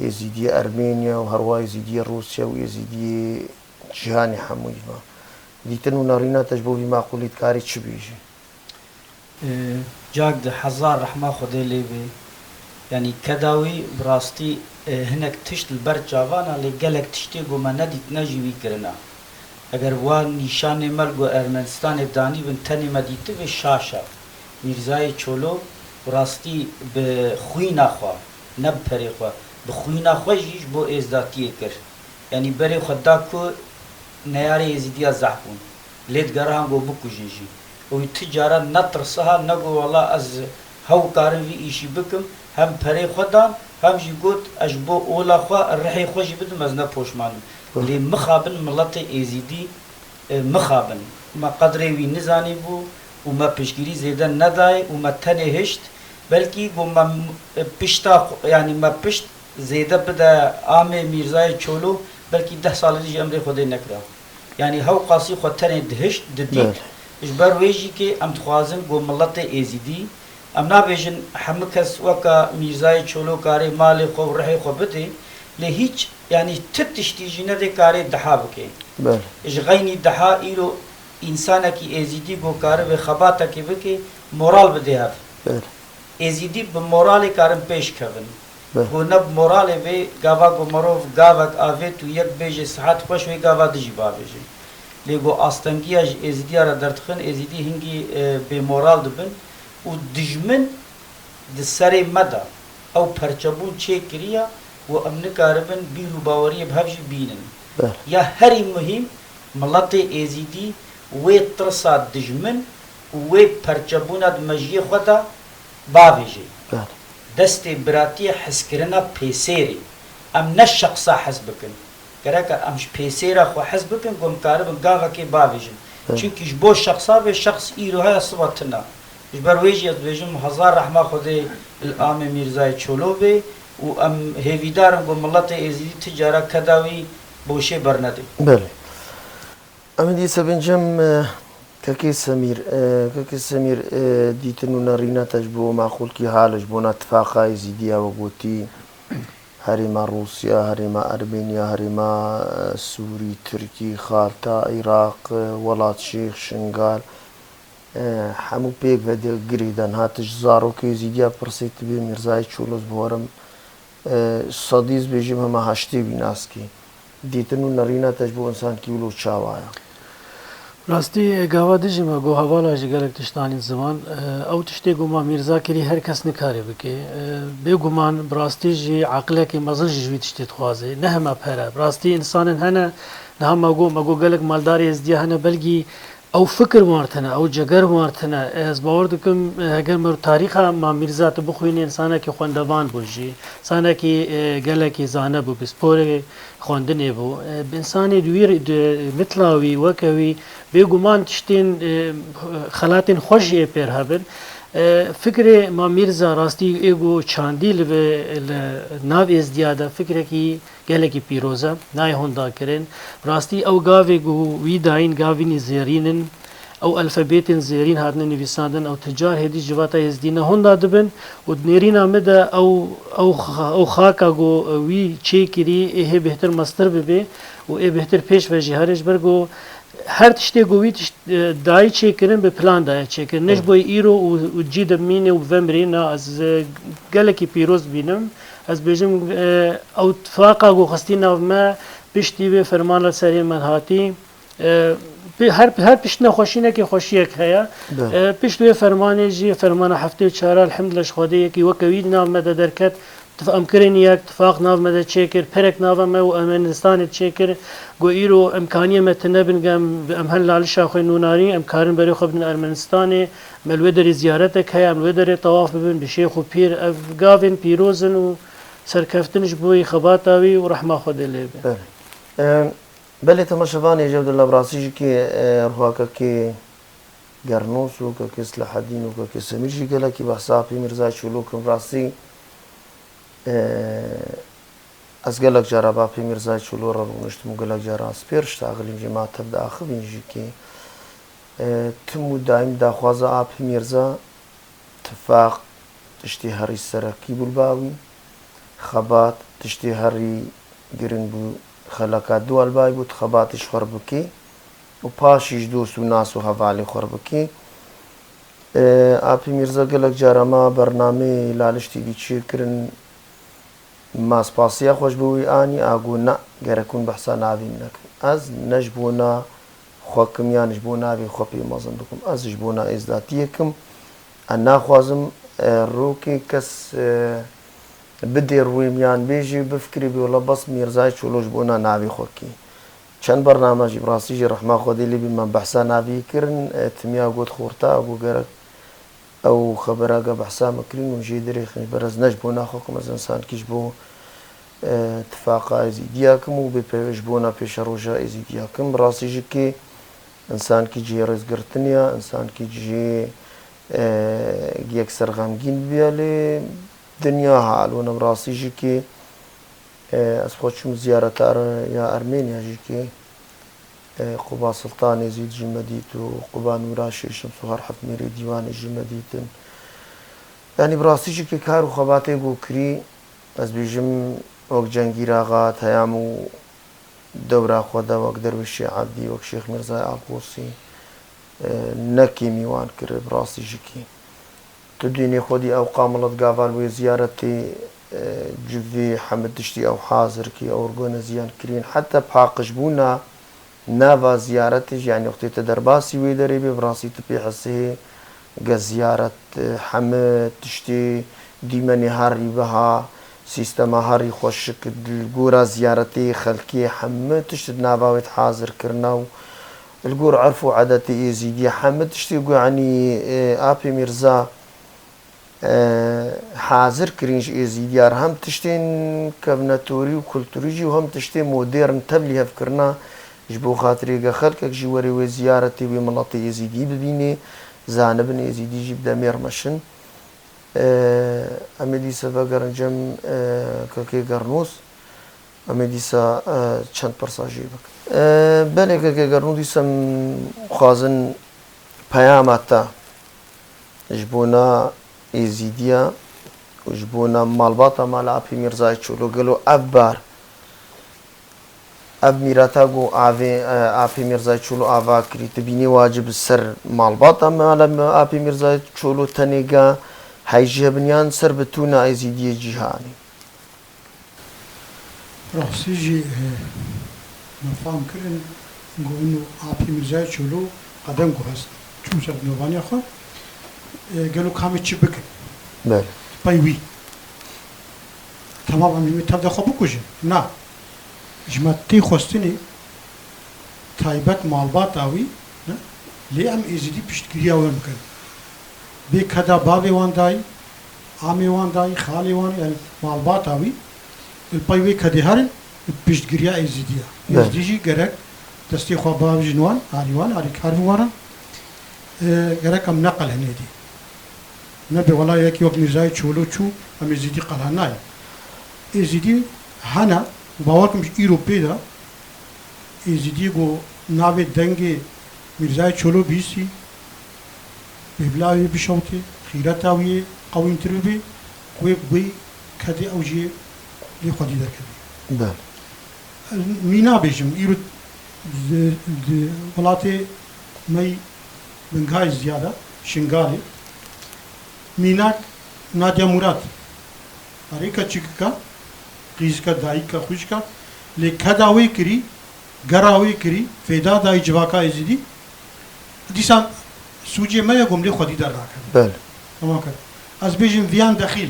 Êzîdiyê Ermêniya û herwa Êzîdiyê Rûsya û Êzîdiyê cîhanê hemûyî ve. Dîtin û nerîna te ji bo vî maqûlî dikarî çi bêjî? E, cak di hezar rehma Xwedê lê bê. Yanî keda wî bi rastî, e, hinek tişt li ber çavan e, lê gelek tiştê ku me nedîtine jî wî kirine. Eger wa nîşanê me li ku Ermenistanê danîbin tenê me dîtibê şaş e. Mîrzayê Çolo bi rastî bi xwîna xwe, ne bi perê xwe, bi xwîna xwe jî ji bo êzdatiyê kir. Yanî berê xwe da ku neyarê Êzîdiya zehf bûn. Lê digerihan ku bikujin jî. Û wî ti cara netirsiha, ne got, wela ez hew karim vî îşî bikim, hem perê xwe dan, hem jî got, ez ji bo ola xwe, rihê xwe jî bidim, ez ne poşman im. Hı. Lê mixabin miletê Êzîdî e, mixabin. Me qedrê wî nizanîbû û me piştgirî zêde nedayê û me tenê hişt. Belkî ku me, e, pişta xwe, yanî me pişt zêde bide amê Mîrzayê Çolo, belkî deh salî jî emrê Xwedê nekira. Yanî hewqasî xwe tenê dihişt, didît. Belê. Ji ber wê jî kê em dixwazin ku miletê Êzidî, em nabêjin hemû kes weka Mîrzayê Çolo karê malê xwe û rihê xwe bidê, lê hîç, yanî ti tiştî jî nedê karê deha bike. Belê. Ji xeynî deha îro însanekî Êzidî ku karibe xebatekê bike, moral bidê hev. Belê. Êzidî bi moralê karin pêş kevin. Belê. Ku ne bi moralê vê gava ku mirov gavek avêt û yek bêje sihet xweş, wê gava dijî bavêje. Lê ku astengiya ji Êzidiya re derdixin, Êzidî hingî, e, bêmoral dibin û dijmin di serê me de ew perçebûn çêkiriye û em nikaribin bîr û baweriyê bi hev jî bînin. Belê. Ya herî muhîm, miletê Êzidî wê tirsa dijmin û wê perçebûna di mejiyê xwe de bavêje. Belê. Destê biratiyê hezkirina pêsêrê. Em ne şexsa hez bikin. Gereke em ji pêsêra xwe hez bikin ku em karibin gavekê bavêjin. Belê. Çimkî ji bo şexsa vê şexs îro heye siba tune. Ji ber wê jî ez dibêjim hezar rehma Xwedê li amê Mîrzayê Çolo bê û em hêvîdar in ku miletê Êzidî ti cara keda wî boşê bernedê. Belê. Em ê dîsa bêjim, e, Kekê Semîr, e, Kekê Semîr, e, dîtin û nerîna te ji bo maqûlkî hal e, ji bona tifaqa Êzîdiya we gotî, herêma Rûsya, herêma Ermeniya, herêma, e, Sûrî, Tirkî, Xalta, Iraq, e, Welatşêx, Şingal, e, hemû pêk ve di girê de. Niha tu ji zarokê Êzîdiya pirsê, tu bê Mîrzayê Çolo, ez biwerim, e, sedî ez bêjim hema heştê wî nas kî. Dîtin û nerîna te ji bo însankî wilo çawa ye? Rastî, e, gava dijî me got hevala jî gelek tişt anîn ziman. E, ew tiştê ku ma Mîrza kirî her kes nikare bike. E, bêguman bi rastî jî aqilekî mezin jî ji wî tiştê dixwaze. Ne hema pere. Bi rastî însanên hene, niha me got, me got gelek maldarê Êzdiya hene, belkî ew fikir wan tine, ew ceger wan tine. Ez bawer dikim, heger me tarîxa ma Mîrza tu bixwînî, însanekî xwendevan bû jî. Însanekî, e, gelekî zane bû, pisporê xwendinê bû. E, bi însanê di wî, di mitla wî, weke wî, bêguman tiştên, e, xelatên xweş jî ê pêr hebin. E, fikrê ma Mîrza rastî ê ku çandî li vê, li nav Êzdiya de fikrekî gelekî pîroz e, nayê honda kirin. Bi rastî ew gavê ku wî dayîn, gavînî zêrîn in, ew alfabetên zêrîn hatine nivîsandin, ew ti car hêdî civata Êzdî ne honda dibin û di nêrîna min de ew, ew xa-, ew xaka ku wî çêkirî ê hê bêhtir mestir bibe û ê bêhtir pêş ve jî herê, ji ber ku her tiştê ku wî tişt, e, dayî çêkirin, bi plan daye çêkirin. Ne ji Evet. bo îro û, û cî de bimîne û bivemirê, na ez, e, gelekî pîroz dibînim. Ez bêjim, e, ew tifaqa ku xistî nav me, piştî vê fermana serê me hatî. E, pi-, her, her pişt nexweşînekê xweşiyek heye. Evet. E, pişt vê fermanê jî, fermana heftê û çar, elhamdulillah, ji Xwedê yekî weke wî di nav me de derket. Tif-, em kirin yek, tifaq nav me de çêkir, perek nava me û Ermenistanê çêkir. Got, îro imkaniyê me tune bin, em, em hen lalişa xwe nûnarî, em karin berê xwe bidin Ermenistanê. Me li wê derê ziyaretek heye, em li wê derê tewaf bibin, bi şêx û pîr. Ev gavên pîroz in û serkeftin ji bo xebata wî û rehma Xwedê lê be. Belê. Em, belê, temaşevanê ji Evdullah Brasî jî kê, e, ruhakekê Gernos û Kekê Silahedîn û Kekê Semîr jî gelekî behsa Apê Mîrzayê Çolo kim. Rastî, e, ez gelek cara bi Apê Mîrzayê Çolo re rûniştim û gelek cara ez pê re ştaxilîm jî, ma tev diaxivîn jî kê. E, tim û daîm daxwaza Apê Mîrza tifaq tiştê herî serekî bû li ba wî. Xebat tiştê herî giring bû, xeleka dua li ba wî bû, tu xebatê ji xwe re bikî û paşî ji dost û nas û hevalê xwe re bikî. E, Apê Mîrza gelek cara ma bernameyê Laliş T V çêkirin, ma spasiya xwe ji bo wî anî, a got, na, gerek hûn behsa navê min nekin. Ez ne ji bona xwe kim yan ji bo navê xwe pê mezin bikim. Ez ji bona êzdatiyê kim. Ez naxwazim, e, rokê kes, e, bidê rûyê min yan bêjê, bifikirê bê wela bes Mîrzayê Çolo ji bona navê xwe kî. Çend bername jî bi rastî jî rehma Xwedê lê bî me behsa navê kirin, e, timiya got xorta, got gerek ew xebera ge behsa me kirîn û jê dirêxin, ji ber ez ne ji bona xwe kim, ez însankî ji bo, e, tifaqa Êzîdiya kim û bê pê-, ji bona pêşeroja Êzîdiya kim. Bi rastî jî kê Însankî cihê rêzgirtinê ya, însankî cihê, e, yekser xemgîn bibiya lê dinya hal û bi rastî jî kî, e, ez xwe çûm ziyareta ya Ermêniya jî kî, e, Quba Siltanê zî ji me dît û Quba Nûra Şêşim Suhar Heft Mêrê Dîwanê ji me dîtin. Yanî bi rastî jî kî kar û xebatê ku kirî, ez bêjim wek Cengîr Axa, Teyam û dewra xwe de wek Derwêşê Ebdî, wek Şêx Mîrzayê Alqosî, e, ne kêmî wan kir, bi rastî jî kî. Tu dînê xwedî ew qamilet gaval wê ziyaretê, e, civê hemî tiştî ew hazir kî, ew rgone ziyan kirîn. Heta paqijbûna nava ziyaretê jî, yanî wextê te derbasî wê derê bê, bi rastî tu pê hesihê ge ziyaret, e, hemî tiştê dîmenê herî biha, sîstema herî xweşik li gora ziyaretê xelkê hemî tişt di nava wê de hazir kirina û li gor erf û edetê Êzîdiyê hemî tiştê ku, yanî, e, Apê Mîrza, e, hazir kirîn ji Êzîdiya re, hem tiştên kevnetorî û kulturî jî û hem tiştê modern tevlî hev kirina, ji bo xatirê ge xelkek jî were wê ziyaretê wê miletê Êzîdî bibînê, zanibin Êzîdî jî bi demê re meşin. E, em ê dîsa vegerin cem, e, Kekê Gernos. Em ê dîsa, e, çend pirsa jê bikin. E, belê Kekê Gernos, dîsa em xwazin peyama te ji bona Êzîdiya û ji bona malbata mala Apê Mîrzayê Çolo, gelo ev bar, ev mîrata ku avê, e, Apê Mîrzayê Çolo ava kirî, tu bînî wacib bi ser malbata mala Apê Mîrzayê Çolo tenê ga, hey jî hebin yan ser bitûna Êzîdiyê cîhanê? Rastî jî, e, me fam kirin ku hûn û Apê Mîrzayê Çolo qedem ku hest çûn ser nûvaniya xwe, e, gelo kamê çi bikin? Belê. Pey wî. Temam em ê wê tev de xwe bikujin. Na. Ji me tê xwestinê taybet malbata wî, ne? Lê em Êzîdî piştgiriya wan bikin. Bê keda bavê wan dayî, amê wan dayî, xalê wan, yanî malbata wî, li pey wê kedê herin, piştgiriya Êzîdî ye. Belê. Êzîdî jî gerek destê xwe bavêjin wan, alî wan, alîkar bin wan re. E, gerek em neqelin êdî. Nebe wela yekî wek Mîrzayê Çolo çû, em Êzîdî qelin nayê. Êzîdî hene, bawer kim ji îro pê de, Êzîdî ku navê dengê Mîrzayê Çolo bihîstî, bê bila wê bişewtê, xîreta wî yê qewîntir bibe, ku wê bi wê kedê ew jî lê xwedî derkeve. Belê. Ez mîna bêjim, îro di, di welatê me yî Bingayê Ziya de, Şingalê, mînak Nadia Murat. Erê keçikika, qîzika, dayika, xwişka, lê keda wê kirî, gera wê kirî, fêda dayî civaka Êzidî. Dîsan sûcê me ye, gomlê xwedî dernakeve. Belê. Tamam kir. Ez bêjim Viyan Dexîl.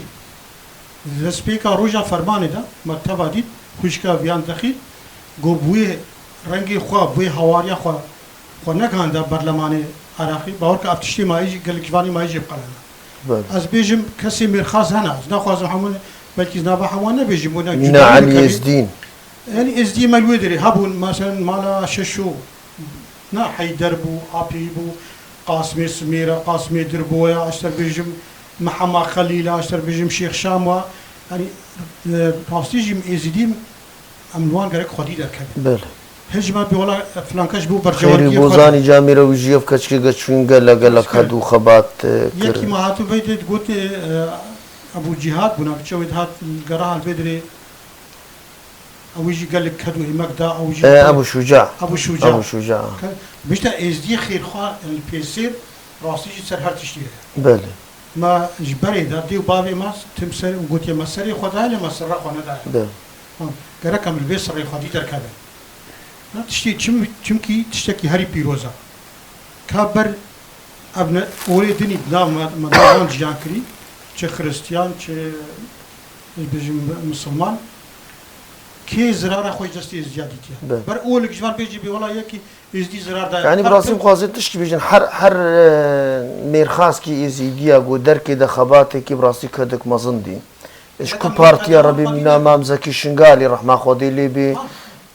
Destpêka roja fermanê de me teva dît, xwişka Viyan Dexîl, got, bi wê rengê xwe, bi wê hawariya xwe, xwe negihanda berlemanê Iraqê. Bawer ke ev tiştê me yê jî, gelek ciwanê me yê jê biqelena. Belê. Ez bêjim kesê mêrxas hene, ez naxwazim hemû, belkî ez nava hemû nebêjim, wina Ne cudayî Elî bikevî. Êzdîn. Yanî Êzdî me li wê derê hebûn, meselen mala Şeşo, na Heyder bû, Apî bû, Qasimê Simêra, Qasimê Dirboya, ez ser bêjim Mihema Xelîla, ez ser bêjim Şêx Şam wa. Yanî, e, rastî jî em Êzidî em li wan gerek xwedî derkevin. Belê. Hê ji me bê wela, e, filan kes ji bo Xêrî bercewendiyê xwe Bozanî camêre wî jî ev keçikê ge çûn gele, gele Esker. Ked û xebat, e, kir. Yekî me hatû vê dê digotê, e, Ebû Cîhad bûna, biçe wê dihat gera hal vê dirê. Ew jî gelek ked û hêmek da, ew jî E, Ebû Şuca. Ebû Şuca. Ebû Şuca. Ke-, bişte Êzdiyê xêrxwe li pêsêr rastî jî ser her tiştî heye. Belê. Me ji berê de dê û bavê me tim ser û gotiye me serê xwe daye lê me sirra xwe nedaye. Belê. Ha, gerek em li vê sirrê xwedî derkevin. Na tiştê çim-, çimkî tiştekî herî pîroz e. Ka ber ev ne, olê dinî di nav me, me nav wan jiyan kirî, çi xiristiyan, çi, ez bêjim, misilman, kê zirara xwe ji destê Êzidiya dîtiye? Be. Ber olik ji van bêjî bê wela yekî Êzidî zirar daye. Yanî bi rastî em xwazin tişkî bêjin, her, her, e, mêrxaskî Êzidiya ku derkê de xebatekî bi rastî kedek mezin dî. Ji ku partiya re bê mîna Mam Zekî Şingalî rehma Xwedê lê bê.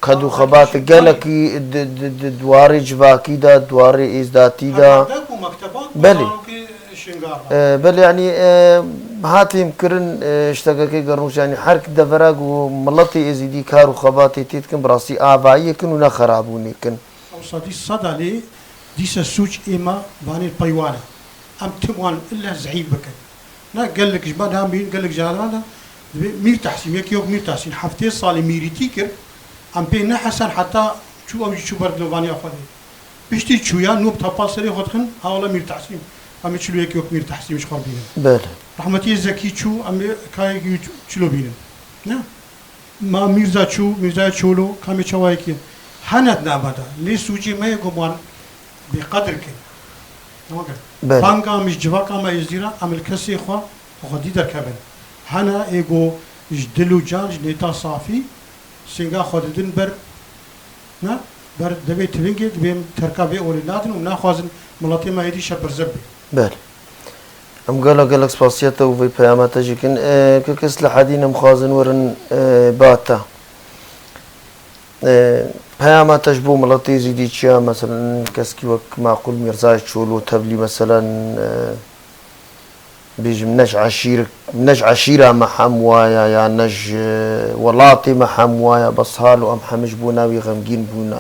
Qed û xebat gelekî di, di, di, di warê civakî de, di warê êzdatî de. Heta dek û mekteban Belê. Ku zarokê Şingar de. E, belê, yanî, e, hatîm kirin, e, ştekekê gerûş, yanî her devera ku miletê êzîdî kar û xebatê tê dikin, bi rastî avayiyê kin û ne xerabûnê kin. Ew sedî seda lê dîse sûc ê me vanê peywan e. Em tim wan ille zehîf bikin. Ne gelek ji me de mîr, gelek ji me de dibê Mîr Tehsîn, yekî yok Mîr Tehsîn. Heftê salê mîrîtî kir, em pê nehesen heta çû ew jî çû ber dilovaniya Xwedê. Piştî çûya nû bi tepal serê xwe dixin, ha wele Mîr Tehsîn. Em ê çil û yekî yok Mîr Tehsîn ji xwe bînin. Belê. Rehmetî Zekî çû, em ê kayekî çilo bînin. Ne? Ma Mîrza çû, Mîrzayê Çolo, kamê çawayekî hene di nava de. Lê sûcê me yê ku wan bêqedir kin. Tamam kir. Belê. Banga em ji civaka me êzdî re, em li kesê xwe xwedî derkevin. Hene ê ku ji dil û can, ji nêta safî, sênga xwe didin ber, ne, ber devê tivingê, dibê em terka vê olê nadin û naxwazin miletê me êdî şerberzeb be. Belê. Em gelo gelek spasiya te û vê peyama te jî kin. E, Kek Selahedîn, em xwazin werin, e, ba te. E, peyama te ji bo miletê Êzîdî çi ye? Meselen, keskî wek maqûl Mîrzayê Çolo tevlî, meselen, e, bêjim, ne ji eşîr-, ne ji eşîra me hem waya ya ne ji welatê me hem waya, bes halo em hemî ji bo navê xemgîn bûne.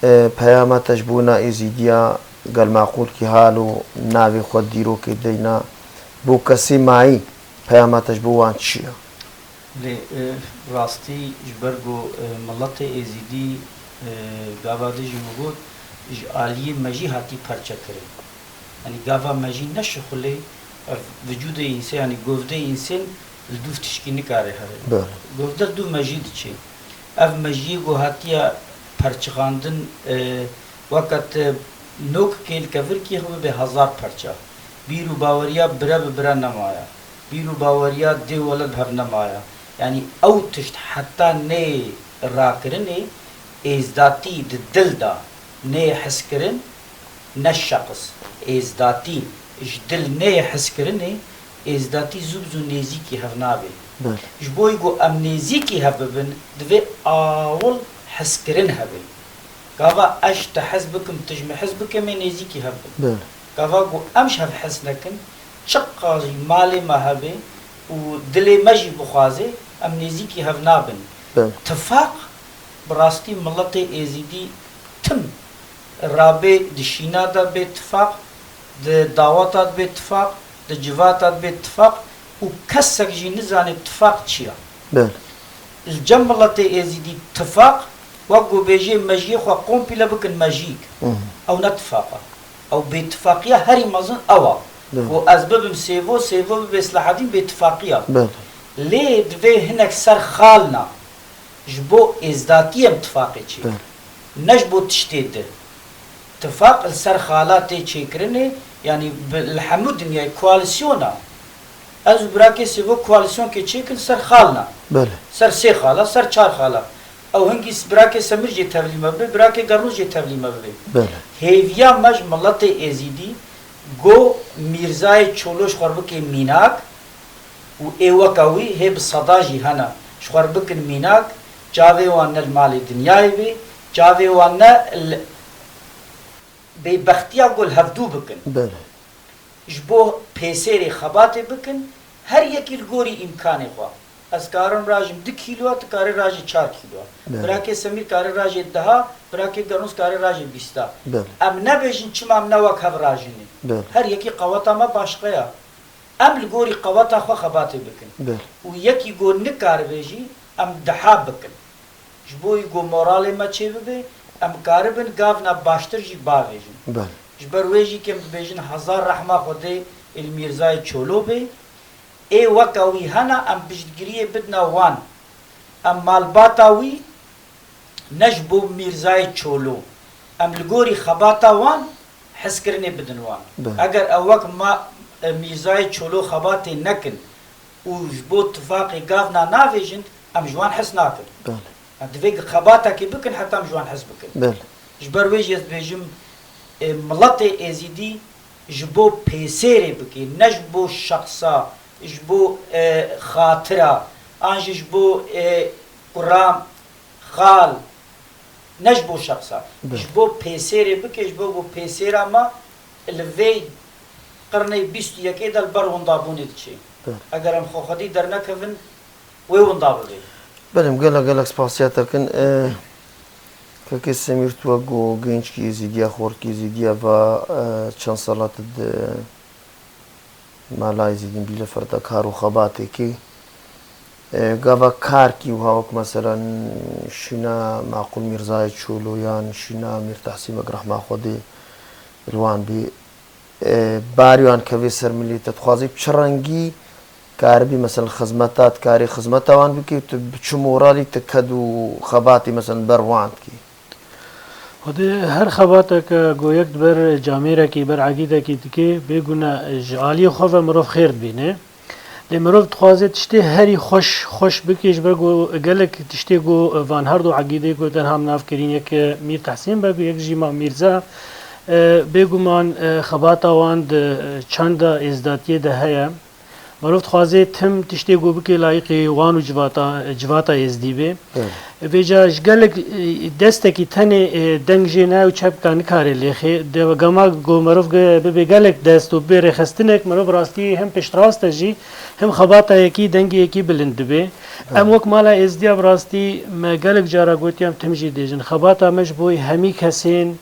E, peyama te ji bona Êzîdiya gel maqûl kî halo navê xwe dîrokê deyna bo kesê mayî, peyama te ji bo wan çi ye? Lê, e, rastî ji ber ku, e, miletê Êzîdî, e, gava dijî min got, ji aliyê mejî hatî perçekirin. Yanî gava mejî neşixulê, ev vücudê înse-, yanî govdê însen li dûv tişkî nikare here. Belê. Govde li dûv mejî diçe. Ev mejiyê ku hatiye perçixandin, e, weke tu nokikê li kevirkî xwe bibe hezar perça. Bîr û baweriya bire bi bire nemaya. Bîr û baweriya dê û weled bi hev nemaya. Yanî ew tişt heta neyê rakirinê êzdatî di dil de neyê hezkirin, ne şexs, êzdatî ji dil neyê hezkirinê, êzdatî zû bi zû nêzîkî hev nabe. Belê. Ji bo ku em nêzîkî hev bibin, divê awil hezkirin hebe. Gava ez ji te hez bikim, tu ji min hez bike, em ê nêzîkî hev bin. Belê. Gava ku em ji hev hez nekin, çiqas jî malê me hebe û dilê me jî bixwaze, em nêzîkî hev nabin. Belê. Tifaq, bi rastî miletê Êzîdî tim rabê di şîna de bê tifaq, di daweta de bê tifaq, di civata de bê tifaq û kesek jî nizane tifaq çi ya. Belê. Li cem miletê Êzîdî tifaq, wek ku bêjê mejiyê xwe kompîle bikin mejiyek. Hı hı. Ew ne tifaq e. Ew bêtifaqiya herî mezin ew a. Belê. Ku ez bibim sêvo, sêvo bibe Selahedîn bêtifaqiya. Belê. Lê divê hinek ser xalna. Ji bo êzdatî em tifaqê çêkin. Belê. Ne ji bo tiştê di. Tifaq li ser xala tê çêkirinê, yanî bi, li hemû dinyayê koalîsyona. Ez û birakê Sêvo koalîsyonkê çêkin ser xalna. Belê. Ser sê xala, ser çar xala. Ew hingî s-, birakê Semîr jê tevlî me bibe, birakê Gernûs jê tevlî me bibe. Belê. Hêviya me ji miletê Êzîdî go Mîrzayê Çolo ji xwe bike mînak, û ê weka wî hê bi seda jî hene, ji xwe re bikin mînak, çavê wan ne li malê dinyayê bê, çavê wan ne li bêbextiya ku li hevdû bikin. Belê. Ji bo pêsêrê xebatê bikin, her yekî li gorî îmkanê xwe. Ez karim rajim du kîloa, tu karî rajî çar kîloa. Belê. Birakê Semîr karî rajê deha, birakê Gernûs karî rajê bîsta. Belê. Em nebêjin çima em ne wek hev rajinê. Belê. Her yekî qeweta me başqe ya. Em li gorî qeweta xwe xebatê bikin. Belê. Û yekî go nikaribe jî em deha bikin. Ji bo ku moralê me çêbibe, em karibin gavna baştir jî bavêjin. Belê. Ji ber wê jî ke em dibêjin hezar rehma Xwedê li Mîrzayê Çolo be. Ê weke wî hene em piştgiriyê bidine wan. Em malbata wî ne ji bo Mîrzayê Çolo. Em li gorî xebata wan hezkirinê bidin wan. Belê. Eger ew wek ma, e, Mîrzayê Çolo xebatê nekin û ji bo tifaqê gavna navêjin, em ji wan hez nakin. Belê. Em divê xebatekê bikin heta em ji wan hez bikin. Belê. Ji ber wê jî ez dibêjim, e, miletê Êzîdî ji bo pêsêrê bike, ne ji bo şexsa, ji bo, e, xatira, an jî ji bo, e, kuram, Xal, ne ji bo şexsa, Ber. ji bo pêsêrê bike, ji bo ku pêsêra me li vê qirnê bîst û yekê de li ber windabûnê diçê. Ber. Eger em xwe xwedî dernekevin, wê winda bibe. Belê, em gelek, gelek spasiya te dikin. E, Kekê Semîr, tu wek ku gençkî Êzîdiya, xorkî Êzîdiya va, e, çend sala tu di Mala Êzîdîn bî li ferda kar û xebatêkê. E, gava karkî wiha wek meselen şîna Maqûl Mîrzayê Çolo yan şîna Mîr Tehsîn wek rehma Xwedê li wan bî, e, barî wan kevê ser milê te, dixwazî bi çi rengî karibî meselen xizmeta, dikarî xizmeta wan bikî, tu bi çi moralî tu ked û xebatî meselen ber wan dikî? Xwedê her xebateke ku yek di ber camêrekî, ber egîdekî dike, bêgûne ji aliyê xwe ve mirov xêr dibîne. Lê mirov dixwaze tiştê herî xweş, xweş bike, ji ber ku gelek tiştê ku van her du egîdê ku tenha min nav kirîn, yek Mîr Tehsîn be, yek jî Mam Mîrza, e, bêguman, e, xebata wan di çanda êzdatiyê de heye. Mirov dixwaze tim tiştê ku bike layîqî wan û civata, civata Êzdî be. Evet. Vêca ji gelek, e, destekî tenê, e, deng jê nayê û çepka nikare lêxê. De gama ku mirov ge-, bibe gelek dest û bibe rêxistinek, mirov bi rastî hem piştrast e jî, hem xebata yekî, dengê yekî bilind dibe. Evet. Em wek Mala Êzdiya bi rastî me gelek cara gotiye, em tim jî dêjin. Xebata me ji bo hemî kesên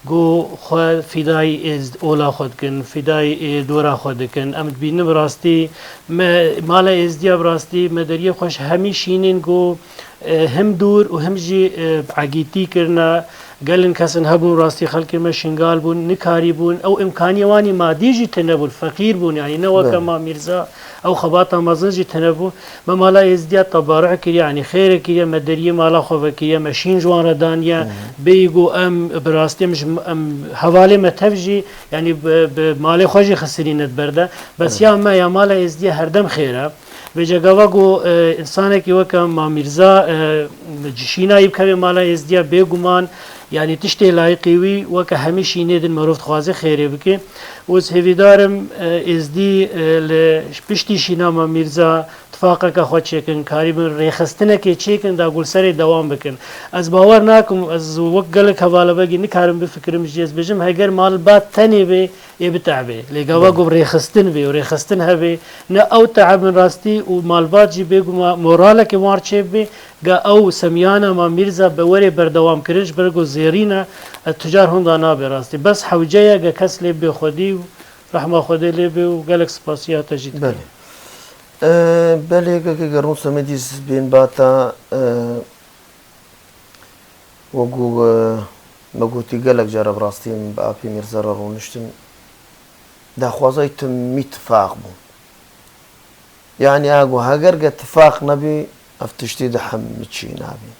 ku xwe fîdayî êz-, ola xwe dikin, fîdayî, ê, dora xwe dikin. Em dibînin bi rastî me, Mala Êzdiya bi rastî me deriyê xwe ji hemî şînên ku, e, hem dûr û hem jî, e, bi egîtî kirine. Gelin kesin hebûn rastî xelkê me şingal bûn, nikarî bûn. Ew îmkaniyê wan ê madî jî tune bûn, feqîr bûn. Yanî ne weke Belê. Ma Mîrza, ew xebata mezin jî tune bû. Me Mala Êzdiya tebaruh kiriye, yanî xêrê kiriye, me deriyê mala xwe vekiriye, me şîn ji wan re daniye. Hı hı. Bêyî ku em bi rastî em ji, em hevalê me tev jî, yanî bi, bi malê xwe jî xisirîne di ber de. Bes Evet. ya me ya Mala Êzdiya herdem xêr e. Vêca gava ku, e, însanekî weke Ma Mîrza, e, ji şîna yî bikeve Mala Êzdiya bêguman, yanî tiştê layîqî wî weke hemî şînê din mirov dixwaze xêrê bike. Û ez hêvîdar im, e, Êzdî, e, li piştî şîna Ma Mîrza tifaqeke xwe çêkin, karîbin rêxistinekê çêkin, da gulserê dewam bikin. Ez bawer nakim, ez wek gelek hevalebegî nikarim bifikirim jî, ez bêjim, heger malbat tenê bê, ê bite'bê. Lê gava Belê. ku rêxistin bê û rêxistin hebê, ne ew te'bin rastî û malbat jî bêguma moraleke wan çêbibê, ga ew semiyana Ma Mîrza be werê berdewam kirin, ji ber ku zêrîn e, e, tu car hunda nabe rastî. Bes hewce ye, ge kes lê bê xwedî û rehma Xwedê lê bê û gelek spasiya te jî dikim. Belê. E, belê, kekê Gerûn Semedî, ez bên bata, e, wek ku, e, me gotî gelek cara bi rastî em bi Apê Mîrza re rûniştin. Daxwazayî timî tifaq bû. Yanî, a ku heger ge tifaq nebî, ev tiştê di hemî çî nabî.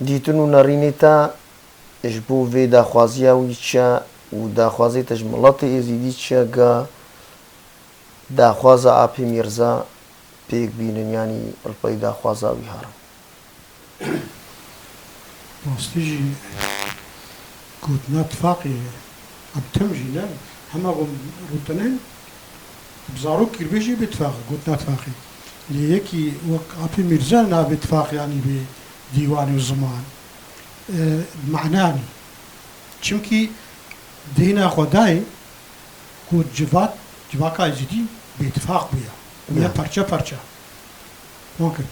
Dîtin û nerînê te ji bo vê daxwaziya wî çi ye û daxwazê te ji miletê Êzîdî çi ye, ga daxwaza Apê Mîrza pêk bînin, yanî li pey daxwaza wî herin? Rastî jî gotina tifaqê em tim jî ne, hema ku rûtinin, bi zarokî re bêjî bê tifaq, gotina tifaqê. Lê yekî wek Apê Mîrza nabê tifaq, yanî bê dîwanê û ziman, e, mana nî. Çimkî dihêna xwe dayê ku civat, civaka Êzidî bêtifaq bûye. Bûye Ya. parçe parçe. Wan kir.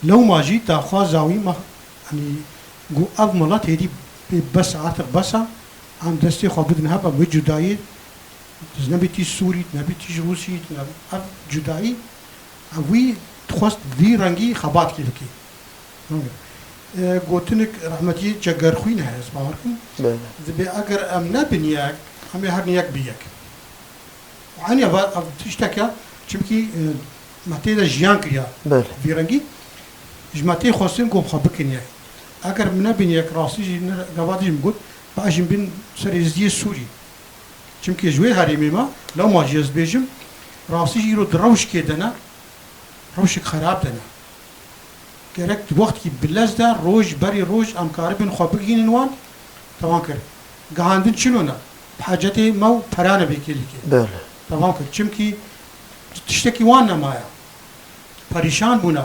Lewma jî daxwaza wî me, yanî, ku ev milet hêdî bê bes, artık bes e, em destê xwe bidin hebe, wê cudayî, tu nebî tî Sûrî, tu nebî tî ji Rûsî, tu nebî, ev cudayî, ev wî dixwest vî rengî xebatkê bike. E, gotinik rehmetî Cegerxwîn heye, ez bawer kim. Belê. Dibê eger em nebin yek, em ê herin yek bi yek. Û enê va-, ev tiştek e, çimkî, e, me tê de jiyan kiriya. Belê. Vî rengî, ji me tê xwestin ku xwe bikin yek. Eger min nebin yek, rastî jî ne, gava dî jî min got, ba jî bin ser Êzidiyê Sûrî. Çimkî ji wê herêmê me, lewma jî ez bêjim, rastî jî îro di rewşkê de ne, rewşek xerab de ne. Gerek di wextkî bilez de roj berî roj em karibin xwe bigihînin wan, te wan kir. Gihandin çilo ne? Bi hecetê me û pera ne bê kêlîkê. Belê. Te wan kir. Çimkî tiştekî wan nemaye. Perîşan bûne.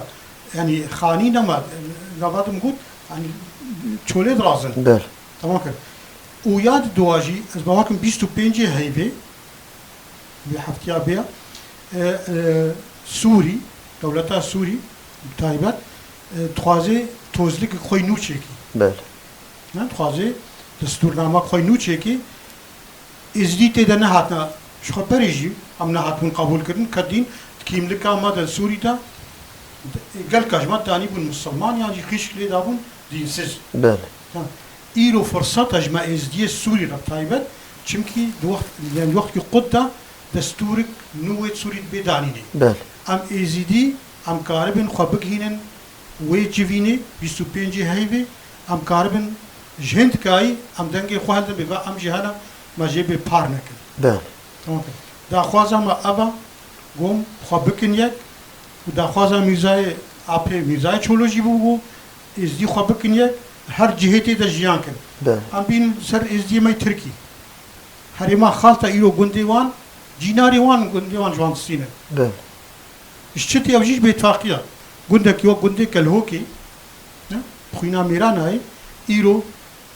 Yanî xanî nema. Gava din got, yanî Çolê dirazin. Belê. Tamam kir. Û ya di dua jî, ez bawer kim bîst û pêncê heyvê, vê heftiya bêya, e, e, Sûrî, dewleta Sûrî, bi taybet, e, dixwazê tozlik xwe nû çêkî. Belê. Ne, dixwazê destûrnama xwe nû çêkî. Êzdî tê de nehatine, ji xwe berê jî em nehatibûn qebûlkirin, kedîn di kîmlika me de li Sûrî de gelka ji me danîbûn misilman yan jî xîşk lê dabûn dînsiz. Belê. Tamam. Îro firseta ji me Êzdiyê Sûrî re taybet, çimkî di wext, yani di wextkî qut de destûrik nû wê Sûrî dibê danînê. Belê. Em Êzîdî, em karibin xwe bigihînin wê civînê, bîst û pêncê heyvê, em karibin ji hin dikayî, em dengê xwe hildin bê, va em jî hene, me jê bê par nekin. Belê. Tamam. Daxwaza me ev e, gom xwe bikin yek û daxwaza Mîrzayê Apê, Mîrzayê Çolo jî bû, bû, Êzdî xwe bikin yek, her cihê tê de jiyan kin. Belê. Em bînin ser Êzdiyê me Tirkî. Herêma Xalta îro gundê wan, cînarê wan, gundê wan ji wan distînin. Belê. Ji çi tê ew jî ji bêtfaqiya. Gundekî wek gundê Kelhokê, ne? Xwîna mêran nayê, îro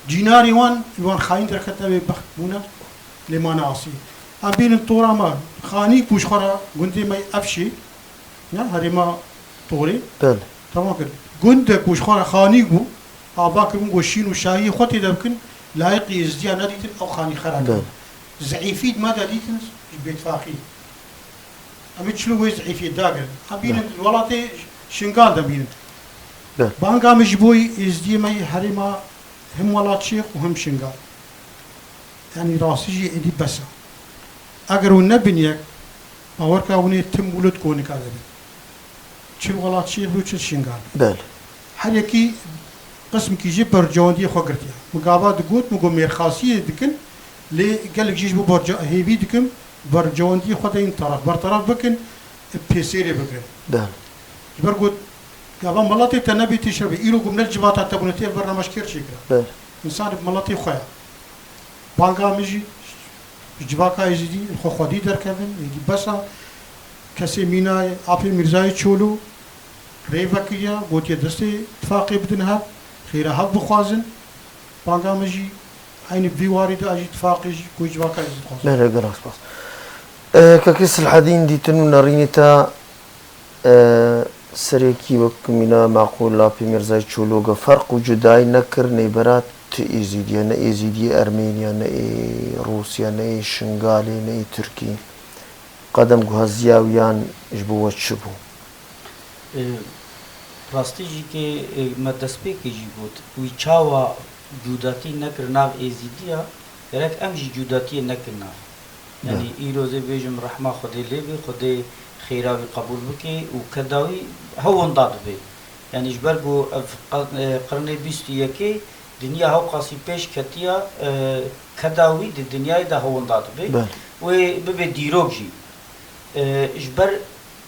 cînarê wan, wan xayîn derketine bê bext bûne, lê mane asî. Em bînin tora me, Xanî ku ji xwe re gundê me Efşê, ne? Herêma Torê. Belê. Tamam kir. Gundek ku ji xwe re Xanî bû, ava kirin ku şîn û şahiyê xwe tê de bikin, layiqî Êzdiya nedîtin, ew Xanî xera kirin. Belê. Zeîfî di me de dîtin, ji bêtfaqî. Em ê çilo wê zeîfiyê dagirin. Em bînin, belê, welatê Şingal de bînin. Belê. Banga min ji bo Êzdiyê me yê herêma hem Welatçêx û hem Şingal. Yanî rastî jî êdî bes e. Eger hûn nebin yek, bawer ke hûn ê tim û lit konika de bin. Çi Welatçêx bû, çi Şingal. Belê. Her yekî qismikî jî bercewendiyê xwe girtiye. Min gava digot, min got mêrxasiyê dikin, lê gelek jî ji bo berce-, hêvî dikim, bercewendiyê xwe de yên teref, berteref bikin, pêsêrê bigirin. Belê. Ji ber got, gava miletê te nebê tê şer bê. Îro ku min ne li civata te bûne tê ev bername ji kêr çêkira. Belê. Însan bi miletê xwe ye. Banga min jî ji civaka Êzidî li xwe xwedî derkevin, êdî bes e. Kesê mîna ye, Apê Mîrzayê Çolo rê vekiriye, gotiye destê tifaqê bidin hev, xêra hev bixwazin. Banga min jî eynî vî warî de jî tifaqê jî ku civaka Êzidî dixwazin. Belê, gelek spas. E, Kekê Silhedîn, dîtin û nerînê te, e, serekî wek mîna maqûl Apê Mîrzayê Çolo ge ferq û cudayî nekir, nêbera ti Êzîdiye, ne Êzîdiyê Ermêniya, ne ê Rûsya, ne ê Şingalê, ne ê Tirkî. Qedem guheziya wiyan ji bo we çi bû? E, rastî jî ke, e, me destpêkê jî got, wî çawa cudatî nekir nav Êzîdiya, gerek em jî cudatiyê nekin nav. Yanî, belê, îro zê bêjim rehma Xwedê lê bê, Xwedê xêra wî qebûl bike û keda wî hewinda dibe. Yanî, ji ber ku ev qa-, e, qirnê bîst û yekê dinya hewqasî pêş ketiya, e, keda wî di dinyayê de hewinda dibe. Belê. Wê bibe dîrok jî. E, ji ber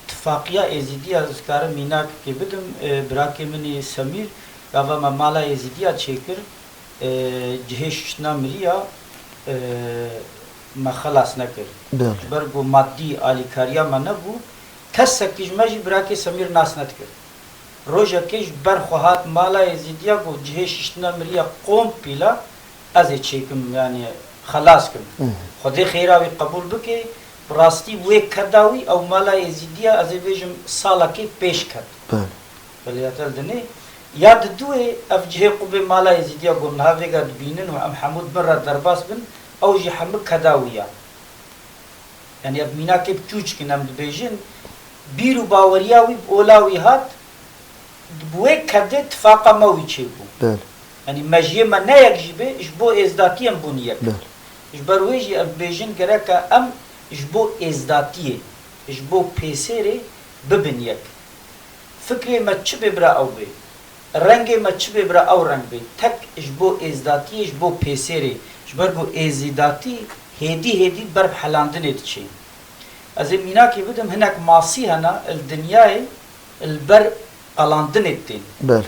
tifaqiya Êzîdiya, ez karim mînakekê bidim, e, birakê min ê Semîr, gava me mala Êzîdiya çêkir, e, cihê şiştina miriya, e, me xelas nekir. Belê. Ji ber ku madî alîkariya me nebû, kesek ji me jî birakê Semîr nas nedikir. Rojekê ji ber xwe hat mala Êzîdiya ku cihê şiştina miriya kompîla ez ê çêkim, yanî xelas kim. Hı. Xwedê xêra wî qebûl bike, bi rastî wê keda wî ew mala Êzîdiya, ez ê bêjim salekê pêş ket. Belê. Belê ya te dinê. Ya diduê ev cihê qubê mala Êzîdiya ku niha vêga dibînin û em hemû di bin re derbas bin, ew jî hemû keda wî ya. Yanî ev mînakê bi çûçik in em dibêjin, bîr û baweriya wî bi ola wî hat, bi wê kedê tifaqa me wî çêbû. Belê. Yanî mejiyê me ne yek jî bê, ji bo êzdatiyê em bûn yek. Belê. Ji ber wê jî em dibêjin gereka em ji bo êzdatiyê, ji bo pêsêrê bibin yek. Fikrê me çi bê bira ew bê. Rengê me çi bê bira ew reng bê. Tek ji bo êzdatiyê, ji bo pêsêrê. Ji ber ku êzîdatî hêdî hêdî ber bi helandinê diçê. Ez ê mînakê bidim, hinek masî hene li dinyayê li ber qelandinê tên. Belê.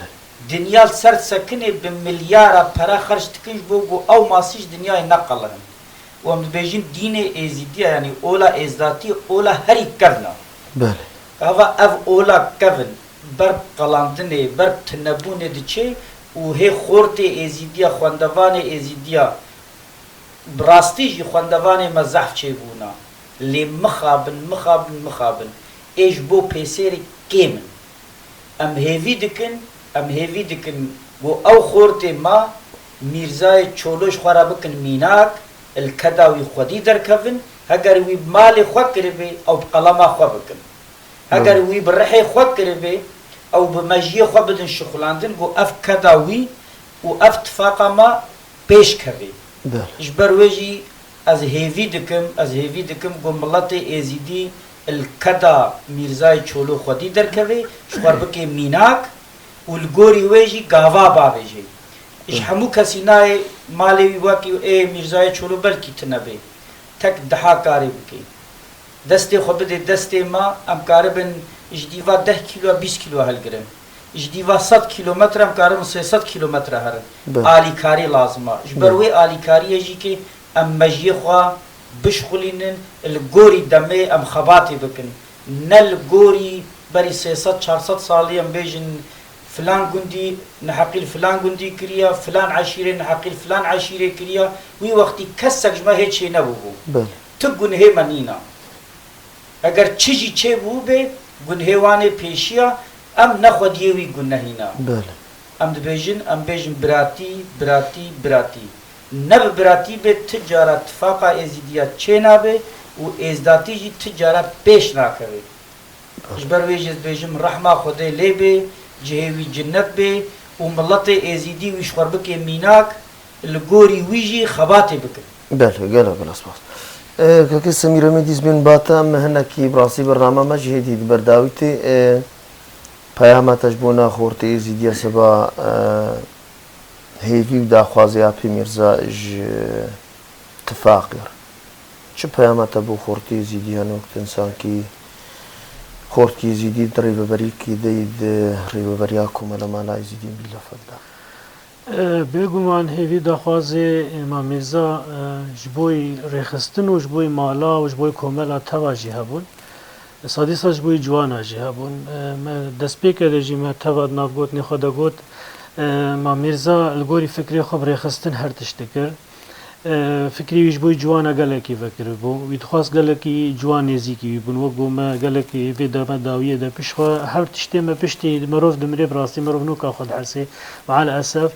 Dinya li ser sekinê bi milyara pere xerc dikin ji bo ku ew masî ji dinyayê neqelin. Û em dibêjin dînê êzîdiya, yanî ola êzdatî, ola herî kevn e. Belê. Gava ev ola kevn ber qelandinê, ber tinebûnê diçê, û hê xortê Êzîdiya, xwendevanê Êzîdiya, bi rastî jî xwendevanê me zehf çêbûna. Lê mixabin, mixabin, mixabin. Ê ji bo pêsêrê kêm in. Em hêvî dikin, em hêvî dikin ku ew xortê me Mîrzayê Çolo ji xwe re bikin mînak, li keda wî xwedî derkevin, heger wî bi malê xwe kiribê, ew bi qelema xwe bikin. Heger Hı. wî bi rihê xwe kiribê, ew bi mejiyê xwe bidin şixulandin, ku ev keda wî û ev tifaqa me pêş kevê. Belê. Ji ber wê jî ez hêvî dikim, ez hêvî dikim ku miletê Êzîdî li keda Mîrzayê Çolo xwedî derkevê, ji xwe bikê mînak û li gorî wê jî gava bavêjê. Ji Hı. hemû kesî nayê malê wî wekî ê Mîrzayê Çolo belkî tune bê. Tek diha karê bikê. Destê xwe bidê destê me, em karibin ji dîva deh kîlo, bîst kîlo hilgirin. Ji dîva sed kîlometre em karibin sê sed kîlometre herin. Be. Alîkarî lazim e. Ji ber Be. wê alîkariyê jî kê em mejiyê xwe bişxulînin, li gorî demê em xebatê bikin. Ne li gorî berî sê sed çar sed salî em bêjin filan gundî neheqî li filan gundî kiriya, filan eşîrê neheqî li filan eşîrê kiriya, wî wextî kesek ji me hê çê nebûbû. Belê. Tu gunhê me nîna. Eger çi jî çêbûbê, gunhê wan ê pêşiya, em ne xwediyê wî gunehîna. Belê. Em dibêjin, em bêjin biratî, biratî, biratî. Ne bi biratî bê, ti cara tifaqa Êzîdiya çênabe û êzdatî jî ti cara pêş nakeve. Ji ber wê jî ez dibêjim, rehma Xwedê lê bê, cihê wî cinnet bê û miletê Êzîdî wî ji xwe bike mînak, li gorî wî jî xebatê bikin. Belê, gelek, gelek spas. E, Kekê Semîr, em ê dîs bên ba te, em hinekî bi rastî bername me jî hêdî di berdawî tê. E, peyama te ji bo na xortê Êzîdiya seba, e, hêvî û daxwazê Apê Mîrza ji tifaqê re. Çi peyama te bo xortê Êzîdî hene wek tu însankî xortkî Êzîdî di rêveberiyekî de yî di rêveberiya Komela Mala Êzîdî bî lafek da? E, bêguman hêvî daxwazê Îmam Mîrza, e, ji bo yî rêxistin û ji bo yî mala û ji bo yî komela teva jî hebûn. Sadîsa ji bo yî ciwana jî hebûn. E, me destpêkê de jî me teva di nav gotinê xwe de got, e, Îmam Mîrza li gorî fikrê xwe bi rêxistin her tişt dikir. E, fikrê wî ji bo yî ciwana gelekî vekiribû. Wî dixwast gelekî ciwan nêzîkî wî bûn. Wek ku me gelekî vê dema dawiyê de pişt xwe her tiştê me piştî mirov dimrê, bi rastî mirov nûka xwe dihesê. Meal esef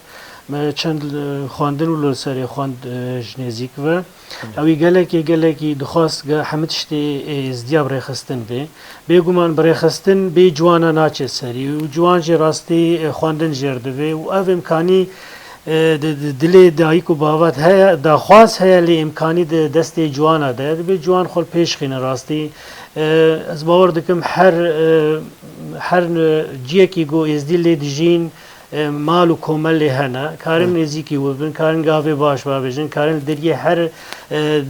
me çend, e, xwendin û li serê xwend, e, ji nêzîk ve. Ewî gelekî, gelekî dixwast ge-, hemî tiştê, e, Êzdiya bi rêxistin bê. Bêguman bi rêxistin bê ciwana naçe serî û ciwan jî rastî, e, xwendin jêr divê û ev îmkanî, e, di, di dilê dayik û bavat heye, daxwaz heye, lê îmkanî di destê ciwana de ye. Divê ciwan xwe li pêş xîne rastî. E, ez bawer dikim her, e, her, e, ciyekî ku Êzdî lê dijîn, e, mal û komelê hene. Karin Hı. nêzîkî we bin, karin gavê baş bavêjin, karin deriyê her, e,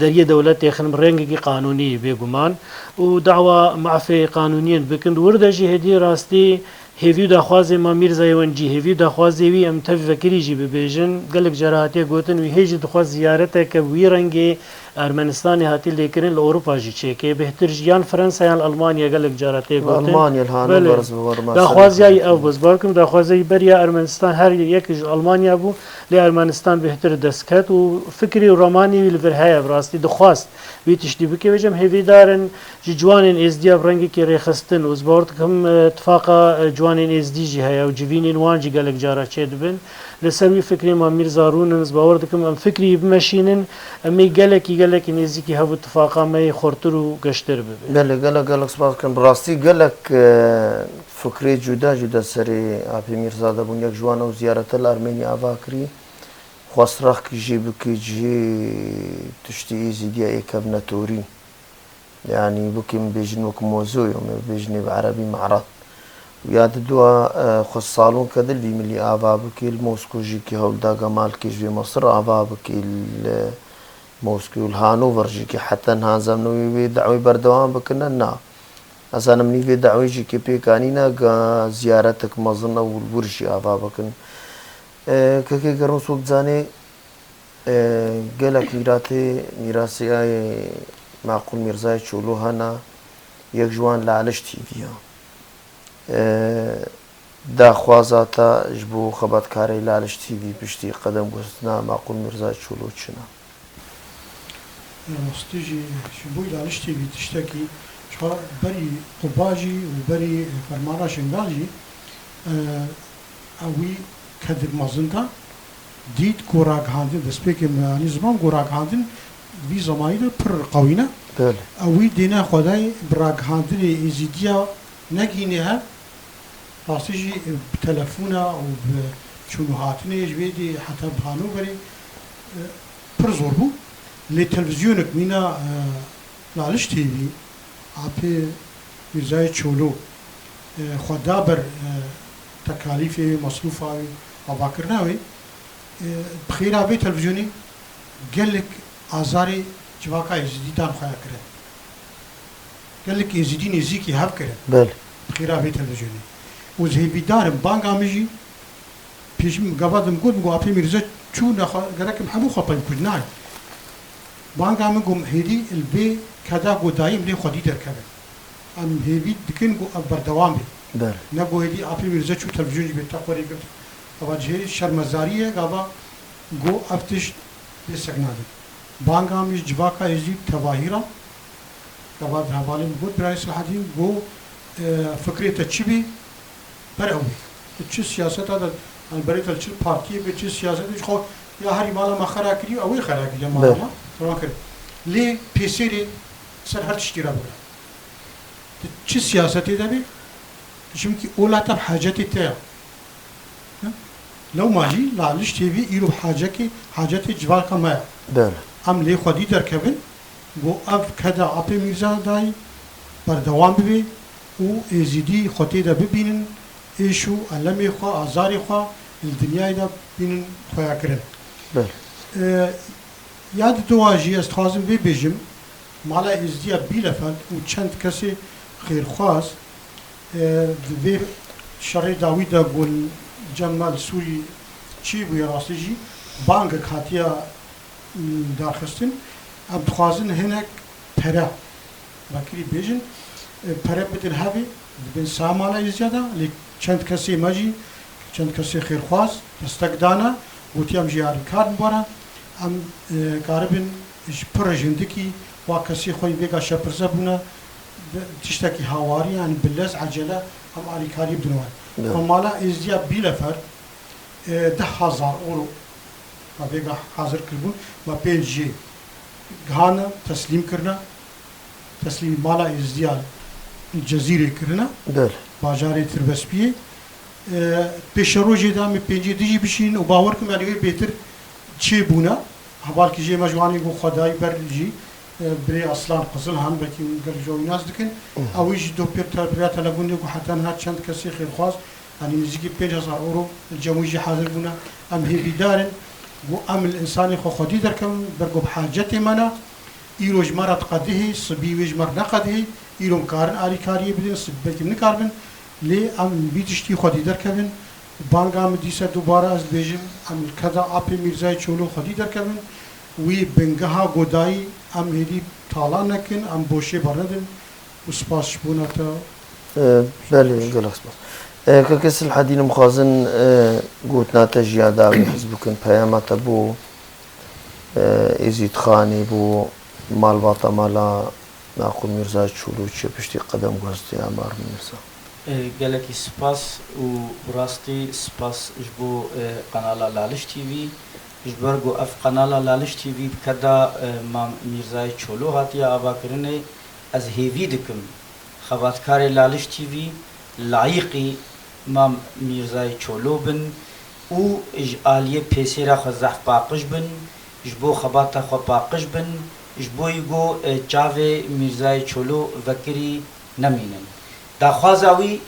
deriyê dewletê xin bi rengekî qanûnî bêguman û dawa mafê qanûniyên bikin. Di wir de jî hêdî rastî hêvî û daxwazê ma Mîrzayê wen cî hêvî û daxwazê wî em tevî vekirî jî bibêjin. Gelek cara hatiye gotin, wî hê jî dixwest ziyareteke wî rengê Ermenistanê hatî lêkirin li Ewropa jî çêke. Bêhtir jî yan Fransa yan Almanya gelek cara tê gotin. Almanya li Hanover Belê. ez bi war Daxwaziya yî ev bû. Ez bawer kim daxwaziya yî beriya Ermenistan her yek ji Almanya bû. Lê Ermenistan bêhtir dest ket û fikrî û ramanî wî li vir heye, bi rastî dixwast wî tiştî bike. Vêcem hêvîdar in ji ciwanên Êzdiya bi rengekî rêxistin û ez bawer dikim, e, tifaqa, e, ciwanên Êzdî jî heye û civînên wan jî gelek cara çêdibin. Li ser wî fikrê ma Mîrza rûnin, ez bawer dikim em fikrî bimeşînin, em ê gelekî, gelekî nêzîkî hev û tifaqa me yê xurtir û geştir bibe. Belê, gelek, gelek spas dikim. Bi rastî gelek, e, fikrê cuda cuda serê Apê Mîrza de bûn. Yek ji wan ew ziyarete li Ermenî ava kirî. Xwest rexkî jê bikî cihê tiştî Êzîdiya ê kevne torî. Yanî wekî em bêjin wek mozoyo, me bêjinê bi erebî me'rad. Û ya di dua, e, xwe salonke di li vî milî ava bikî, li Mosko jî kî hewl da gemalkê ji vê Mesir ava bikî, li Mosko û li Hanover jî kî heta niha zemno wê, wê dawê berdewam bikine, na. Ez zanim nî vê dawê jî kî pêk anîne, ga ziyaretek mezin ew li wir jî ava bikin. E, kekê Gerûn Sultanê, e, gelek mîratê, mîrasê ayê Maqûl Mîrzayê Çolo hene, yek ji wan li Aliş T V ya. E, Daxwaza te ji bo xebatkarê Laliş T V piştî qedem guhestina Maqûl Mîrza Çolo çi ne? Rastî jî ji bo Laliş T V tiştekî ji xwe berî quba jî û berî fermana Şingal jî, e, ewî kedek mezin da dît ku ragihandin, destpêkê me anî ziman ku ragihandin vî zemanî de pir qewî ne. Belê. Ewî dêne xwedayê bi ragihandinê Êzîdiya negihînê hev, rastî jî, e, bi telefona û bi çûn û hatinê ji vê dê heta bi Hanoverê, e, pir zor bû. Lê televîzyonek mîna, e, Laliş T V, apê Mîrzayê Çolo, e, xwe da ber, e, tekalîfê wê, mesrûfa wê, avakirina wê. E, bi xêra vê televîzyonê gelek azarê civaka Êzidî dan xweya kirin. Gelek Êzidî nêzîkî hev kirin. Belê. Bi xêra vê televîzyonê. Û ez hêvîdar im, banga min jî pêşî min gava din got, min got, Apê Mîrze çû nexwe, gerek em hemû xwe pey bikujin. Nayê. Banga min got, hêdî li vê keda ku dayî em lê xwedî derkevin. Em hêvî dikin ku ev berdewam be. Belê. Ne ku hêdî Apê Mîrze çû televîzyon jî bê te xwerê girt. Eva cihê şermezarî ye, gava ku ev tişt lê sek nadin. Banga min ji civaka Êzidî tevahî re, gava di hevalê min got, birayê Silahedîn, ku, e, fikrê te çi bî, ber ew bî. Tu çi siyaseta de, yani berê te li çi partiyê bê, çi siyasetê, ji xwe ya herî mala me xera kiriye, ew ê xera kiriye mala Belê. me, xera kir. Lê pêsêrê ser her tiştî re bigre. Tu çi siyasetê de bî, tu çimkî ola te bi hacetê te ya. Ne? Lewma jî Laliş T V îro hacekê, hacetê civaka me ya. Belê. Em lê xwedî derkevin, ku ev keda Apê Mîrza dayî berdewam bibe û Êzidî xwe tê de bibînin, êş û elemê xwe, azarê xwe li dinyayê de bînin xweya kirin. Belê. E, ya di dua jî ez dixwazim vê bêjim, Mala Êzdiya Bîlefend û çend kesê xêrxwaz, e, di vê şerê dawî de ku li cem me li Sûrî çêbûye, rastî jî bangek hatiye, m, darxistin. Em dixwazin hinek pere, vekirî bêjin, e, pere bidin hevê, di bin saha Mala Êzdiya de, lê çend kesê me jî, çend kesê xêrxwaz destek dane, gotiye em jî alîkar in bi we re. Em, e, karibin ji pir ji hindikî wa kesê xwe yî vêga şepirze bûne, bi tiştekî hawarî, yanî bi lez ecele em alîkarî bidin we. Evet. Mala Êzdiya Bîlefer, e, deh hezar euro me vêga hazir kiribûn, me pênc jê gihane, teslîm kirine, teslîmî Mala Êzdiya Cezîrê kirine, Belê. bajarê Tirbespiyê. E, pêşerojê de em ê pêncê dijî bişînin û bawer kim, yanî wê bêtir çêbûne. Hevalkî jê me ji wanî ku xwedayî ber jî, e, birê Aslan Qizilhan, belkî hûn gelek ji wî nas dikin. Mhm. Ew jî do pêr te-, pêra telefonê ku heta niha çend kesê xêrxwaz, yanî nêzîkî pênc hezar euro li cem wî jî hazir bûne. Em hêvîdar in ku em li însanê xwe xwedî derkevin, ber ku bi hacetê me ne. Îro ji me re diqedihê, sibî wê ji me re neqedihê, îro em karin alîkariyê bidin, sibî belkî nikaribin, lê em vî tiştî xwedî derkevin. Banga min dîse dubare ez dibêjim, em li keda Apê Mîrzayê Çolo xwedî derkevin, wî bingeha godayî em hêdî talan nekin, em boşê bernedin û spas ji bona te. E, belê, gelek spas. E, Keke Silhedîn, em xwazin, e, gotina te jî ya dawî hez bikin, peyama te bo, e, Êzîdxanê, bo malbata mala Maqûl Mîrza Çolo çi piştî qedem guhestiya Maqûl Mîrza. E, gelekî spas û bi rastî spas ji bo, e, qenala Laliş T V. Ji ber ku ev qenala Laliş T V bi keda, e, Mam Mîrzayê Çolo hatiye avakirinê, ez hêvî dikim xebatkarê Laliş T V layîqî Mam Mîrzayê Çolo bin û ji aliyê pêsêra xwe zehf paqij bin, ji bo xebata xwe paqij bin, ji bo yî ku, e, çavê Mîrzayê Çolo vekirî nemînin. Daxwaza wî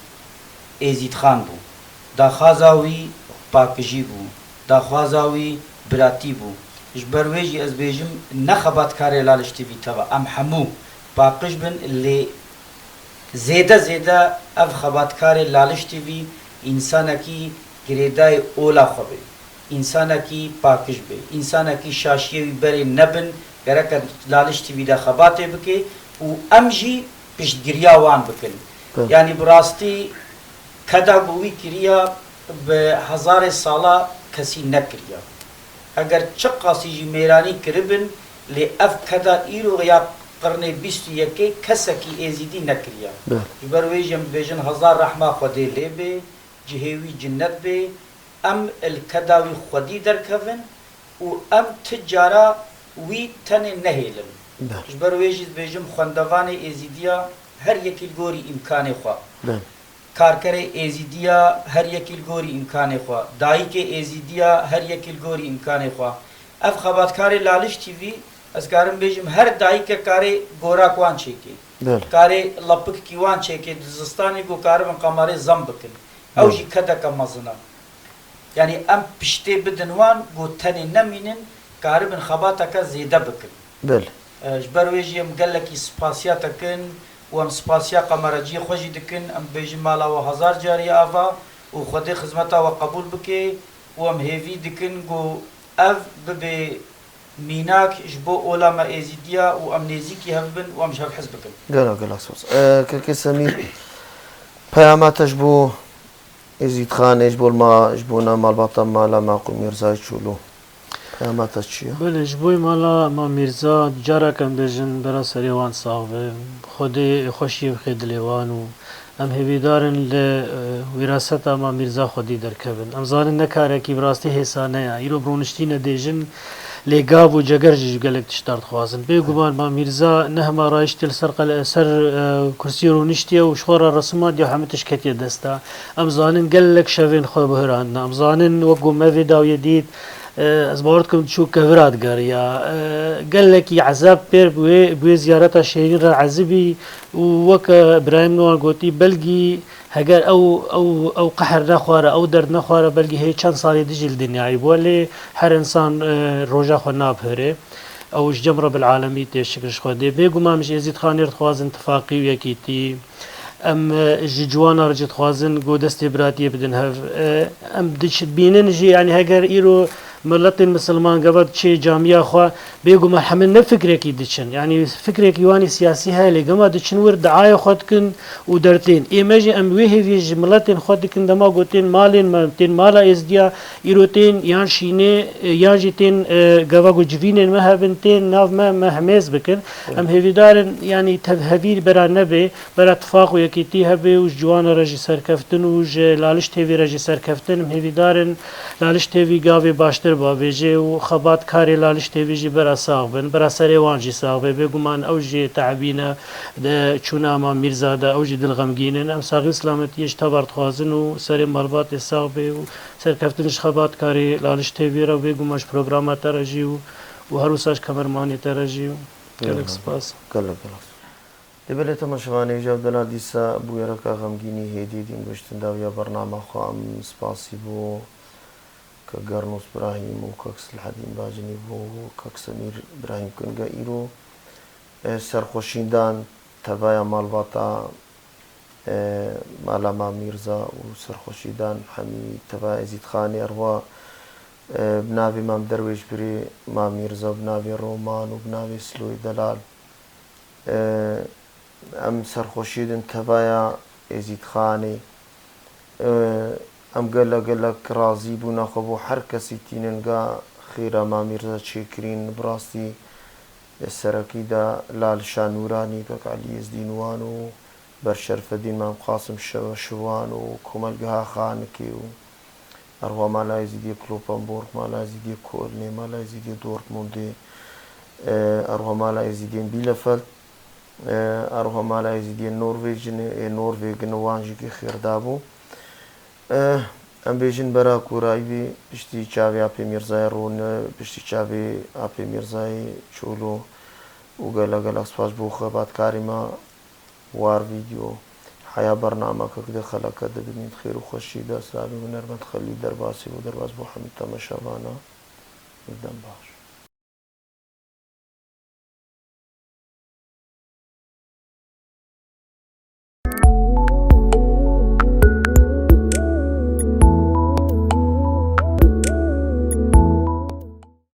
Êzîdxan bû. Daxwaza wî pakijî bû. Daxwaza wî biratî bû. Ji ber wê jî ez bêjim, ne xebatkarê Laliş T V teva, em hemû paqij bin, lê zêde zêde ev xebatkarê Laliş T V însanekî girêdayî ola xwe bê, însanekî pakij bê, însanekî şaşiyê wî berê nebin, gereke Laliş T V de xebatê bike û em jî piştgiriya wan bikin. Belê. Yanî bi rastî Keda ku wî kiriya bi hezarê sala kesî nekiriya. Eger çiqasî jî mêranî kiribin, lê ev keda îro ya qirnê bîst û yekê kesekî êzîdî nekiriya. Belê. Ji ber wê jî em dibêjin hezar rehma Xwedê lê bê, cihê wî cinnet bê, em li keda wî xwedî derkevin û em ti cara wî tenê nehêlin. Belê. Ji ber wê jî dibêjim xwendevanê êzîdiya her yekî li gorî îmkanê xwe. Belê. Karkerê êzîdiya her yekî li gorî îmkanê xwe, dayikê êzîdiya her yekî li gorî îmkanê xwe. Ev xebatkarê Laliş T V, ez karim bêjim, her dayikek karê gorak wan çêkê. Belê. Karê lapikekî wan çêkê, di zistanê ku karibin qemarê zem bikin. Ew Belê. jî kedeke mezin e. Yanî em piştê bidin wan ku tenê nemînin, karibin xebateke zêde bikin. Belê. E, ji ber wê jî em gelekî spasiya te kin û em spasiya qemereciyê xwe jî dikin. Em bêjin mala we hezar carî ava û Xwedê xizmeta we qebûl bike û em hêvî dikin ku ev bibe mînak ji bo ola me êzîdiya û em nêzîkî hev bin û em ji hev hez bikin. Gelek, gelek spas. E, Kekê Semîr, peyama te ji bo Êzîdxanê, ji bo ma, ji bona malbata mala Maqûl Mîrzayê Çolo. Peyama te çi ye? Belê, ji bo mala Mam Mîrza careke em bêjin bera serê wan sax be. Xwedê xweşiyê bixê dilê wan û em hêvîdar in li, e, wîraseta Mam Mîrza xwedî derkevin. Em zanin ne karekî bi rastî hêsane ye. Îro bi rûniştî ne dê jin, lê gav û ceger jî ji gelek tiştan dixwazin. Bêguman Mam Mîrza ne hema rayiştê li ser qele-, ser, e, kursiyê rûniştiye û ji xwe re resimandiye û hemî tişt ketiye desta. Em zanin gelek şevên xwe bihurandine. Em zanin wek ku me vê dawiyê dît, e, ez bawer dikim diçû kevira digeriya. E, gelekî ezab pêr bi wê, bi wê ziyareta şêrîn re ezibî û weke birayê min wan gotî, belgî heger ew, ew, ew qehr nexware, ew derd nexware, belgî hê çend salê din jî li dinyayê bû. Lê her însan, e, roja xwe nabihêre. Ew ji cem Rebbil Alemî tê, şikir ji Xwedê. Bêguman ji Êzîdxanê re dixwazin tifaqî û yekîtî. Em, e, ji ciwana re jî dixwazin ku destê biratiyê bidin hev. E, em diç-, dibînin jî, yanî heger îro miletên misilman gava diçê camiya xwe, bêguman hemî ne fikrekî diçin. Yanî fikrekî wan ê siyasî heye, lê gema diçin wir diaya xwe dikin û dertên. Ê me jî em wê hêviyê ji miletên xwe dikin, dema ku tên malên me, tên mala Êzdiya, îro tên yan şînê, e, yan jî tên, e, gava ku civînên me hebin, tên nav me, me hemêz bikin. Em hêvîdar in, yanî tevhevî bera nebe, bera tifaq û yekîtî hebe û ji ciwana re jî serkeftin û ji Laliş T V re jî serkeftin. Em hêvîdar in Laliş T V gavê baştir bavêje û xebatkarê Laliş T V jî bera sax bin, bera serê wan jî sax be. Bêguman ew jî teebî ne, di çûna Mam Mîrza de ew jî dilxemgîn in. Em saxî û selametiyê ji te ve re dixwazin û serê malbatê sax be û serkeftin ji xebatkarê Laliş T V re û bêguman ji programa te re jî û, û her wisa ji kamermanê te re jî û gelek spas. Gelek, gelek. Dê belê temaşevanê, îja ev dela dîsa bûyereka xemgînî hêdî dîn goştin dawiya bernama xwe. Em spasî bo Kek Gernos Birahîm û Kek Silhedîn Bacinî bo Kek Semîr Birahîm Kunge îro, e, serxweşîn dan tevaya malbata, e, mala Mam Mîrza û serxweşî dan hemî tevaya Êzîdxanê, erwa, e, bi navê Mam Derwêş Birê Mam Mîrza, bi navê Roman û bi navê Siloyê Delal. E, em serxweşî din tevaya Êzîdxanê. E, em gelek gelek razî bûna xwe bo her kesî tînin ga xêra Mam Mîrza çêkirîn. Bi rastî, e, serekî de Lal Şah Nûranî, Kek Elî Êzdînwan û Berşerfedîn Mam Qasim Şewe Şiwan û Komelgeha Xanikê û Erwa mala Êzîdiyê Cloppenburg, mala Êzîdiyê Kölnê, mala Êzîdiyê Dortmundê, e, erwa mala Êzîdiyên Bielefeld, e, erwa mala Êzîdiyên Norvêjinê, ê Norvêgin wan jî kî xêr dabû. E, em bêjin bera kûrayî bî, piştî çavê Apê Mîrzayê rûne, piştî çavê Apê Mîrzayê Çolo û gelek gelek spas bo xebatkarê me. War vîdeo. Heya bernameke ku di xeleke de bimîn xêr û xweşî de, silavê hunermend Xelîl Derbasî bo derbas bo hemî temaşevana. Dem baş.